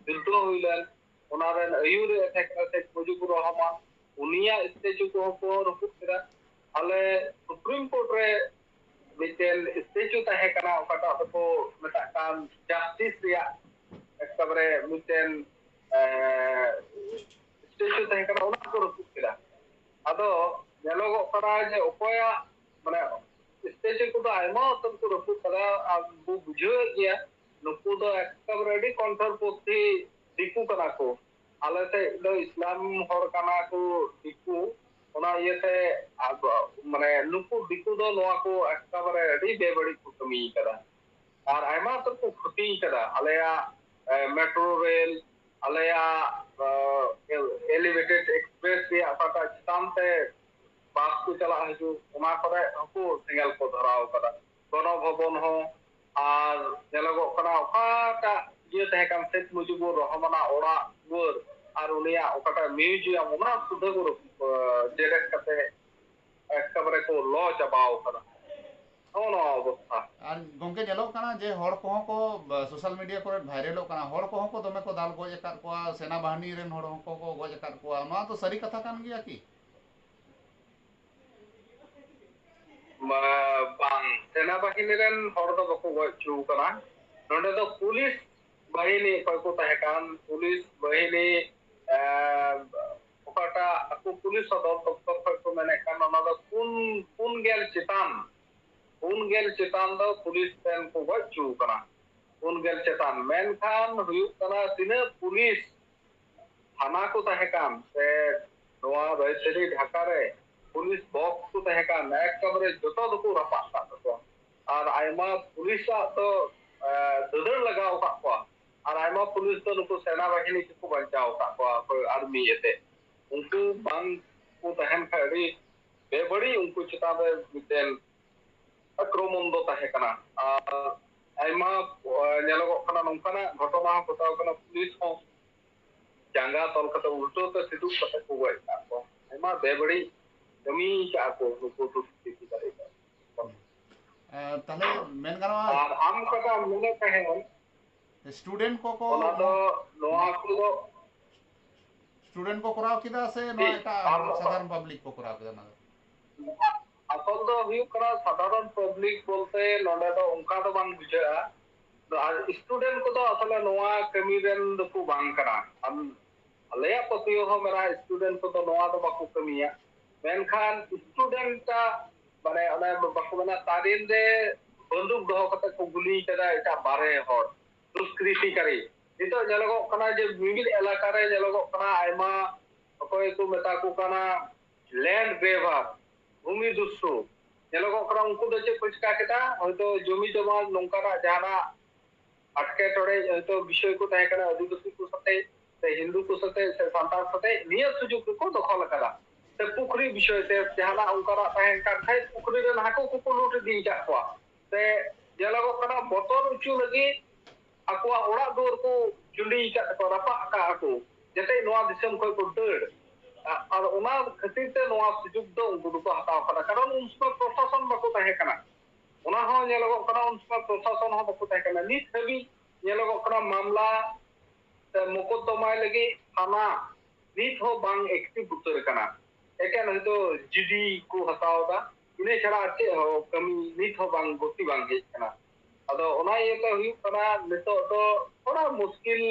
ᱡᱩᱫᱽᱫᱷᱚ ᱦᱩᱭ ᱞᱮᱱ, ᱚᱱᱟ ᱨᱮᱱ ᱟᱹᱭᱩᱨ ᱮ ᱛᱟᱦᱮᱸ ᱠᱟᱱᱟ ᱥᱮ ᱢᱩᱡᱤᱵᱩᱨ ᱨᱚᱦᱚᱢᱟᱱ, ᱩᱱᱤᱭᱟᱜ ᱥᱴᱮᱪᱩ ᱠᱚᱦᱚᱸ ᱠᱚ ᱨᱟᱹᱯᱩᱫ ᱠᱮᱫᱟ᱾ ᱟᱞᱮ ᱥᱩᱯᱨᱤᱢ ᱠᱳᱨᱴ ᱨᱮ ᱢᱤᱫᱴᱮᱱ ᱥᱴᱮᱪᱩ ᱛᱟᱦᱮᱸ ᱠᱟᱱᱟ, ᱚᱠᱟᱴᱟᱜ ᱫᱚᱠᱚ ᱢᱮᱛᱟᱜ ᱠᱟᱱ ᱡᱟᱥᱴᱤᱥ ᱨᱮᱭᱟᱜ ᱮᱠᱮᱵᱟᱨᱮ ᱢᱤᱫᱴᱮᱱ, ᱮᱸ, ᱥᱴᱮᱪᱩ ᱛᱟᱦᱮᱸ ᱠᱟᱱᱟ, ᱚᱱᱟ ᱠᱚ ᱨᱟᱹᱯᱩᱫ ᱠᱮᱫᱟ᱾ ᱟᱫᱚ ᱧᱮᱞᱚᱜᱚᱜ ᱠᱟᱱᱟ ᱡᱮ ᱚᱠᱚᱭᱟᱜ, ᱢᱟᱱᱮ, ᱥᱴᱮᱪᱩ ᱠᱚᱫᱚ ᱟᱭᱢᱟ ᱩᱛᱟᱹᱨ ᱠᱚ ᱨᱟᱹᱯᱩᱫ ᱠᱟᱫᱟ᱾ ᱟᱨ ᱵᱚ ᱵᱩᱡᱷᱟᱹᱣᱮᱫ ᱜᱮᱭᱟ, ᱱᱩᱠᱩ ᱫᱚ ᱮᱠᱮᱵᱟᱨᱮ ᱟᱹᱰᱤ ᱠᱚᱱᱴᱷᱚᱨ ᱯᱚᱱᱛᱷᱤ ᱫᱤᱠᱩ ᱠᱟᱱᱟ ᱠᱚ᱾ ᱟᱞᱮ ᱥᱮᱫ ᱫᱚ ᱤᱥᱞᱟᱢ ᱦᱚᱲ ᱠᱟᱱᱟ ᱠᱚ ᱫᱤᱠᱩ, ᱚᱱᱟ ᱤᱭᱟᱹᱛᱮ ᱟᱵᱚ, ᱢᱟᱱᱮ, ᱱᱩᱠᱩ ᱫᱤᱠᱩ ᱫᱚ ᱱᱚᱣᱟ ᱠᱚ ᱮᱠᱮᱵᱟᱨᱮ ᱟᱹᱰᱤ ᱵᱮᱵᱟᱹᱲᱤᱡ ᱠᱚ ᱠᱟᱹᱢᱤ ᱠᱟᱫᱟ᱾ ᱟᱨ ᱟᱭᱢᱟ ᱩᱛᱟᱹᱨ ᱠᱚ ᱠᱷᱚᱛᱤ ᱠᱟᱫᱟ᱾ ᱟᱞᱮᱭᱟᱜ, ᱮ, ᱢᱮᱴᱨᱳ ᱨᱮᱞ, ᱟᱞᱮᱭᱟᱜ, ᱮ, ᱮᱞᱤᱵᱷᱮᱴᱮᱰ ᱮᱠᱥᱯᱨᱮᱥ ᱨᱮᱭᱟᱜ ᱚᱠᱟᱴᱟᱜ ᱪᱮᱛᱟᱱ ᱛᱮ ᱵᱟᱥ ᱠᱚ ᱪᱟᱞᱟᱜ ᱦᱤᱡᱩᱜ, ᱚᱱᱟ ᱠᱚᱨᱮ ᱦᱚᱸᱠᱚ ᱥᱮᱸᱜᱮᱞ ᱠᱚ ᱫᱷᱚᱨᱟᱣ ᱠᱟᱫᱟ᱾ ᱜᱚᱱᱚ ᱵᱷᱚᱵᱚᱱ ᱦᱚᱸ, ᱟᱨ ᱧᱮᱞᱚᱜᱚᱜ ᱠᱟᱱᱟ ᱚᱠᱟᱴᱟᱜ ᱤᱭᱟᱹ ᱛᱟᱦᱮᱸ ᱠᱟᱱ ᱥᱮᱫ ᱢᱩᱡᱤᱵᱩᱨ ᱨᱚᱦᱢᱟᱱᱟᱜ ᱚᱲᱟᱜ ᱫᱩᱣᱟᱹᱨ ᱟᱨ ᱩᱱᱤᱭᱟᱜ ᱚᱠᱟᱴᱟᱜ ᱢᱤᱭᱩᱡᱤᱭᱟᱢ, ᱚᱱᱟ ᱥᱩᱫᱷᱟᱹ ᱠᱚ ᱨᱟᱹᱯᱩᱫ, ᱡᱮᱨᱮᱫ ᱠᱟᱛᱮ ᱮᱠᱮᱵᱟᱨᱮ ᱠᱚ ᱞᱚ ᱪᱟᱵᱟᱣ ᱠᱟᱫᱟ᱾ ᱱᱚᱜᱼᱚ ᱱᱚᱣᱟ ᱚᱵᱚᱥᱛᱷᱟ᱾ ᱟᱨ ᱜᱚᱝᱠᱮ, ᱧᱮᱞᱚᱜ ᱠᱟᱱᱟ ᱡᱮ ᱦᱚᱲ ᱠᱚᱦᱚᱸ ᱠᱚ, ᱵᱟ, social media ᱠᱚᱨᱮ ᱵᱷᱟᱭᱨᱟᱞᱚᱜ ᱠᱟᱱᱟ, ᱦᱚᱲ ᱠᱚᱦᱚᱸ ᱠᱚ ᱫᱚᱢᱮ ᱠᱚ ᱫᱟᱞ ᱜᱚᱡ ᱟᱠᱟᱫ ᱠᱚᱣᱟ, ᱥᱮᱱᱟ ᱵᱟᱦᱤᱱᱤ ᱨᱮᱱ ᱦᱚᱲ ᱦᱚᱸᱠᱚ ᱠᱚ ᱜᱚᱡ ᱟᱠᱟᱫ ᱠᱚᱣᱟ᱾ ᱱᱚᱣᱟ ᱫᱚ ᱥᱟᱹᱨᱤ ᱠᱟᱛᱷᱟ ᱠᱟᱱ ᱜᱮᱭᱟ ᱠᱤ? ᱵᱟ-, ᱵᱟᱝ, ᱥᱮᱱᱟ ᱵᱟᱦᱤᱱᱤ ᱨᱮᱱ ᱦᱚᱲ ᱫᱚ ᱵᱟᱠᱚ ᱜᱚᱡ ᱦᱚᱪᱚ ᱠᱟᱱᱟ᱾ ᱱᱚᱰᱮ ᱫᱚ ᱯᱩᱞᱤᱥ ᱵᱟᱦᱤᱱᱤ ᱚᱠᱚᱭ ᱠᱚ ᱛᱟᱦᱮᱸ ᱠᱟᱱ, ᱯᱩᱞᱤᱥ ᱵᱟᱦᱤᱱᱤ, ᱮᱸ, ᱚᱠᱟᱴᱟᱜ ᱟᱠᱚ ᱯᱩᱞᱤᱥ ᱥᱚᱫᱚᱨ ᱫᱚᱯᱛᱚᱨ ᱠᱷᱚᱱ ᱠᱚ ᱢᱮᱱᱮᱫ ᱠᱟᱱ, ᱚᱱᱟ ᱫᱚ ᱯᱩᱱ, ᱯᱩᱱ ᱜᱮᱞ ᱪᱮᱛᱟᱱ, ᱯᱩᱱ ᱜᱮᱞ ᱪᱮᱛᱟᱱ ᱫᱚ ᱯᱩᱞᱤᱥ ᱴᱷᱮᱱ ᱠᱚ ᱜᱚᱡ ᱦᱚᱪᱚ ᱠᱟᱱᱟ᱾ ᱯᱩᱱ ᱜᱮᱞ ᱪᱮᱛᱟᱱ᱾ ᱢᱮᱱᱠᱷᱟᱱ ᱦᱩᱭᱩᱜ ᱠᱟᱱᱟ, ᱛᱤᱱᱟᱹᱜ ᱯᱩᱞᱤᱥ ᱛᱷᱟᱱᱟ ᱠᱚ ᱛᱟᱦᱮᱸ ᱠᱟᱱ, ᱥᱮ ᱱᱚᱣᱟ ᱨᱟᱡᱽᱫᱷᱟᱱᱤ ᱰᱷᱟᱠᱟ ᱨᱮ ᱯᱩᱞᱤᱥ ᱵᱚᱠᱥ ᱠᱚ ᱛᱟᱦᱮᱸ ᱠᱟᱱ, ᱮᱠᱮᱵᱟᱨᱮ ᱡᱚᱛᱚ ᱫᱚᱠᱚ ᱨᱟᱯᱟᱜ ᱟᱠᱟᱫ ᱛᱟᱠᱚᱣᱟ᱾ ᱟᱨ ᱟᱭᱢᱟ ᱯᱩᱞᱤᱥᱟᱜ ᱫᱚ, ᱮ, ᱫᱟᱹᱫᱟᱹᱲ ᱞᱟᱜᱟᱣ ᱟᱠᱟᱫ ᱠᱚᱣᱟ᱾ ᱟᱨ ᱟᱭᱢᱟ ᱯᱩᱞᱤᱥ ᱫᱚ ᱱᱩᱠᱩ ᱥᱮᱱᱟ ᱵᱟᱦᱤᱱᱤ ᱜᱮᱠᱚ ᱵᱟᱧᱪᱟᱣ ᱟᱠᱟᱫ ᱠᱚᱣᱟ, ᱚᱠᱚᱭ ᱟᱨᱢᱤ ᱮᱛᱮ᱾ ᱩᱱᱠᱩ ᱵᱟᱝ ᱠᱚ ᱛᱟᱦᱮᱱ ᱠᱷᱟᱡ ᱟᱹᱰᱤ ᱵᱮᱵᱟᱹᱲᱤᱡ ᱩᱱᱠᱩ ᱪᱮᱛᱟᱱ ᱨᱮ ᱢᱤᱫᱴᱮᱱ ᱟᱠᱨᱚᱢᱚᱱ ᱫᱚ ᱛᱟᱦᱮᱸ ᱠᱟᱱᱟ᱾ ᱟᱨ ᱟᱭᱢᱟ, ᱮ, ᱧᱮᱞᱚᱜᱚᱜ ᱠᱟᱱᱟ, ᱱᱚᱝᱠᱟᱱᱟᱜ ᱜᱷᱚᱴᱚᱱᱟ ᱦᱚᱸ ᱜᱷᱚᱴᱟᱣ ᱠᱟᱱᱟ, ᱯᱩᱞᱤᱥ ᱦᱚᱸ ᱡᱟᱸᱜᱟ ᱛᱚᱞ ᱠᱟᱛᱮ ᱩᱞᱴᱟᱹ ᱛᱮ ᱥᱤᱫᱩᱵ ᱠᱟᱛᱮ ᱠᱚ ᱜᱚᱡ ᱟᱠᱟᱫ ᱠᱚᱣᱟ᱾ ᱟᱭᱢᱟ ᱵᱮᱵᱟᱹᱲᱤᱡ ᱠᱟᱹᱢᱤ ᱠᱟᱜᱼᱟ ᱠᱚ ᱱᱩᱠᱩ ᱫᱩᱥᱠᱨᱤᱛᱤᱠᱟᱨᱤ ᱠᱚ᱾ ᱮ, ᱛᱟᱦᱞᱮ ᱢᱮᱱ ᱜᱟᱱᱚᱜᱼᱟ, ᱟᱨ ᱟᱢ ᱚᱠᱟᱴᱟᱜ ᱢᱮᱱᱮᱫ ᱛᱟᱦᱮᱸᱱ, student ᱠᱚᱠᱚ ᱚᱱᱟ ᱫᱚ, ᱱᱚᱣᱟ ᱠᱚᱫᱚ student ᱠᱚ ᱠᱚᱨᱟᱣ ᱠᱮᱫᱟ ᱥᱮ ᱱᱚᱣᱟ ᱴᱷᱤᱠ, ᱮᱴᱟᱜ ᱟᱢ ᱦᱚᱲ, ᱚᱠᱟ ᱥᱟᱫᱷᱟᱨᱚᱱ public ᱠᱚ ᱠᱚᱨᱟᱣ ᱠᱮᱫᱟ ᱚᱱᱟ ᱫᱚ? ᱟᱥᱚᱞ ᱫᱚ ᱦᱩᱭᱩᱜ ᱠᱟᱱᱟ, ᱥᱟᱫᱷᱟᱨᱚᱱ public ᱵᱚᱞᱛᱮ ᱱᱚᱰᱮ ᱫᱚ ᱚᱱᱠᱟ ᱫᱚ ᱵᱟᱝ ᱵᱩᱡᱷᱟᱹᱜᱼᱟ᱾ ᱟᱨ student ᱠᱚᱫᱚ ᱟᱥᱚᱞᱮ ᱱᱚᱣᱟ ᱠᱟᱹᱢᱤ ᱨᱮᱱ ᱫᱚᱠᱚ ᱵᱟᱝ ᱠᱟᱱᱟ᱾ ᱟᱢ, ᱟᱞᱮᱭᱟᱜ ᱯᱟᱹᱛᱭᱟᱹᱣ ᱦᱚᱸ ᱢᱮᱱᱟᱜᱼᱟ, student ᱠᱚᱫᱚ ᱱᱚᱣᱟ ᱫᱚ ᱵᱟᱠᱚ ᱠᱟᱹᱢᱤᱭᱟ᱾ ᱢᱮᱱᱠᱷᱟᱱ student ᱟᱜ, ᱢᱟᱱᱮ, ᱚᱱᱮ ᱵᱟᱠᱚ ᱢᱮᱱᱟ, ᱛᱟᱨᱮᱱ ᱨᱮ ᱵᱟᱹᱱᱫᱩᱠ ᱫᱚᱦᱚ ᱠᱟᱛᱮ ᱠᱚ ᱜᱩᱞᱤ ᱠᱟᱫᱟ ᱮᱴᱟᱜ ᱵᱟᱨᱦᱮ ᱦᱚᱲ, ᱫᱩᱥᱠᱨᱤᱛᱤᱠᱟᱨᱤ᱾ ᱱᱤᱛᱚᱜ ᱧᱮᱞᱚᱜᱚᱜ ᱠᱟᱱᱟ ᱡᱮ ᱢᱤᱢᱤᱫ ᱮᱞᱟᱠᱟ ᱨᱮ ᱧᱮᱞᱚᱜᱚᱜ ᱠᱟᱱᱟ, ᱟᱭᱢᱟ, ᱚᱠᱚᱭ ᱠᱚ ᱢᱮᱛᱟ ᱠᱚ ᱠᱟᱱᱟ land grabber, ᱵᱷᱩᱢᱤ ᱫᱩᱥᱥᱩ᱾ ᱧᱮᱞᱚᱜᱚᱜ ᱠᱟᱱᱟ, ᱩᱱᱠᱩ ᱫᱚ ᱪᱮᱫ ᱠᱚ ᱪᱤᱠᱟ ᱠᱮᱫᱟ, ᱦᱚᱭᱛᱳ ᱡᱚᱢᱤ ᱡᱚᱢᱟ ᱱᱚᱝᱠᱟᱱᱟᱜ ᱡᱟᱦᱟᱱᱟᱜ ᱮᱴᱠᱮᱴᱚᱬᱮ ᱦᱚᱭᱛᱳ ᱵᱤᱥᱚᱭ ᱠᱚ ᱛᱟᱦᱮᱸ ᱠᱟᱱᱟ, ᱟᱹᱫᱤᱵᱟᱹᱥᱤ ᱠᱚ ᱥᱟᱛᱮ ᱥᱮ ᱦᱤᱱᱫᱩ ᱠᱚ ᱥᱟᱛᱮ ᱥᱮ ᱥᱟᱱᱛᱟᱲ ᱥᱟᱛᱮ, ᱱᱤᱭᱟᱹ ᱥᱩᱡᱳᱜᱽ ᱜᱮᱠᱚ ᱫᱚᱠᱷᱚᱞ ᱟᱠᱟᱫᱟ᱾ ᱥᱮ ᱯᱩᱠᱷᱨᱤ ᱵᱤᱥᱚᱭ ᱛᱮ ᱡᱟᱦᱟᱱᱟᱜ ᱚᱱᱠᱟᱱᱟᱜ ᱛᱟᱦᱮᱸ ᱠᱟᱱ ᱠᱷᱟᱡ, ᱯᱩᱠᱷᱨᱤ ᱨᱮᱱ ᱦᱟᱹᱠᱩ ᱠᱚᱠᱚ ᱞᱩᱴ ᱤᱫᱤ ᱟᱠᱟᱫ ᱠᱚᱣᱟ᱾ ᱥᱮ ᱧᱮᱞᱚᱜᱚᱜ ᱠᱟᱱᱟ, ᱵᱚᱛᱚᱨ ᱦᱚᱪᱚ ᱞᱟᱹᱜᱤᱫ ᱟᱠᱚᱣᱟᱜ ᱚᱲᱟᱜ ᱫᱩᱣᱟᱹᱨ ᱠᱚ ᱡᱩᱸᱰᱤ ᱟᱠᱟᱫ ᱛᱟᱠᱚᱣᱟ, ᱨᱟᱯᱟᱜ ᱟᱠᱟᱫ ᱟᱠᱚ, ᱡᱟᱛᱮ ᱱᱚᱣᱟ ᱫᱤᱥᱚᱢ ᱠᱷᱚᱱ ᱠᱚ ᱫᱟᱹᱲ᱾ ᱟ-, ᱟᱨ ᱚᱱᱟ ᱠᱷᱟᱹᱛᱤᱨ ᱛᱮ ᱱᱚᱣᱟ ᱥᱩᱡᱳᱜᱽ ᱫᱚ ᱩᱱᱠᱩ ᱫᱚᱠᱚ ᱦᱟᱛᱟᱣ ᱠᱟᱫᱟ, ᱠᱟᱨᱚᱱ ᱩᱱ ᱥᱚᱢᱚᱭ ᱯᱨᱚᱥᱟᱥᱚᱱ ᱵᱟᱠᱚ ᱛᱟᱦᱮᱸ ᱠᱟᱱᱟ᱾ ᱚᱱᱟ ᱦᱚᱸ ᱧᱮᱞᱚᱜᱚᱜ ᱠᱟᱱᱟ, ᱩᱱ ᱥᱚᱢᱚᱭ ᱯᱨᱚᱥᱟᱥᱚᱱ ᱦᱚᱸ ᱵᱟᱠᱚ ᱛᱟᱦᱮᱸ ᱠᱟᱱᱟ᱾ ᱱᱤᱛ ᱦᱟᱹᱵᱤᱡ ᱧᱮᱞᱚᱜᱚᱜ ᱠᱟᱱᱟ, ᱢᱟᱢᱞᱟ ᱥᱮ ᱢᱚᱠᱚᱫᱫᱚᱢᱟᱭ ᱞᱟᱹᱜᱤᱫ ᱛᱷᱟᱱᱟ ᱱᱤᱛ ᱦᱚᱸ ᱵᱟᱝ ᱮᱠᱴᱤᱵᱷ ᱩᱛᱟᱹᱨ ᱠᱟᱱᱟ᱾ ᱮᱠᱮᱱ ᱦᱚᱭᱛᱳ ᱡᱤᱰᱤ ᱠᱚ ᱦᱟᱛᱟᱣ ᱮᱫᱟ, ᱤᱱᱟᱹ ᱪᱷᱟᱲᱟ ᱟᱨ ᱪᱮᱫ ᱦᱚᱸ ᱠᱟᱹᱢᱤ ᱱᱤᱛ ᱦᱚᱸ ᱵᱟᱝ ᱜᱚᱛᱤ ᱵᱟᱝ ᱦᱮᱡ ᱠᱟᱱᱟ᱾ ᱟᱫᱚ ᱚᱱᱟ ᱤᱭᱟᱹᱛᱮ ᱦᱩᱭᱩᱜ ᱠᱟᱱᱟ, ᱱᱤᱛᱚᱜ ᱫᱚ ᱛᱷᱚᱲᱟ ᱢᱩᱥᱠᱤᱞ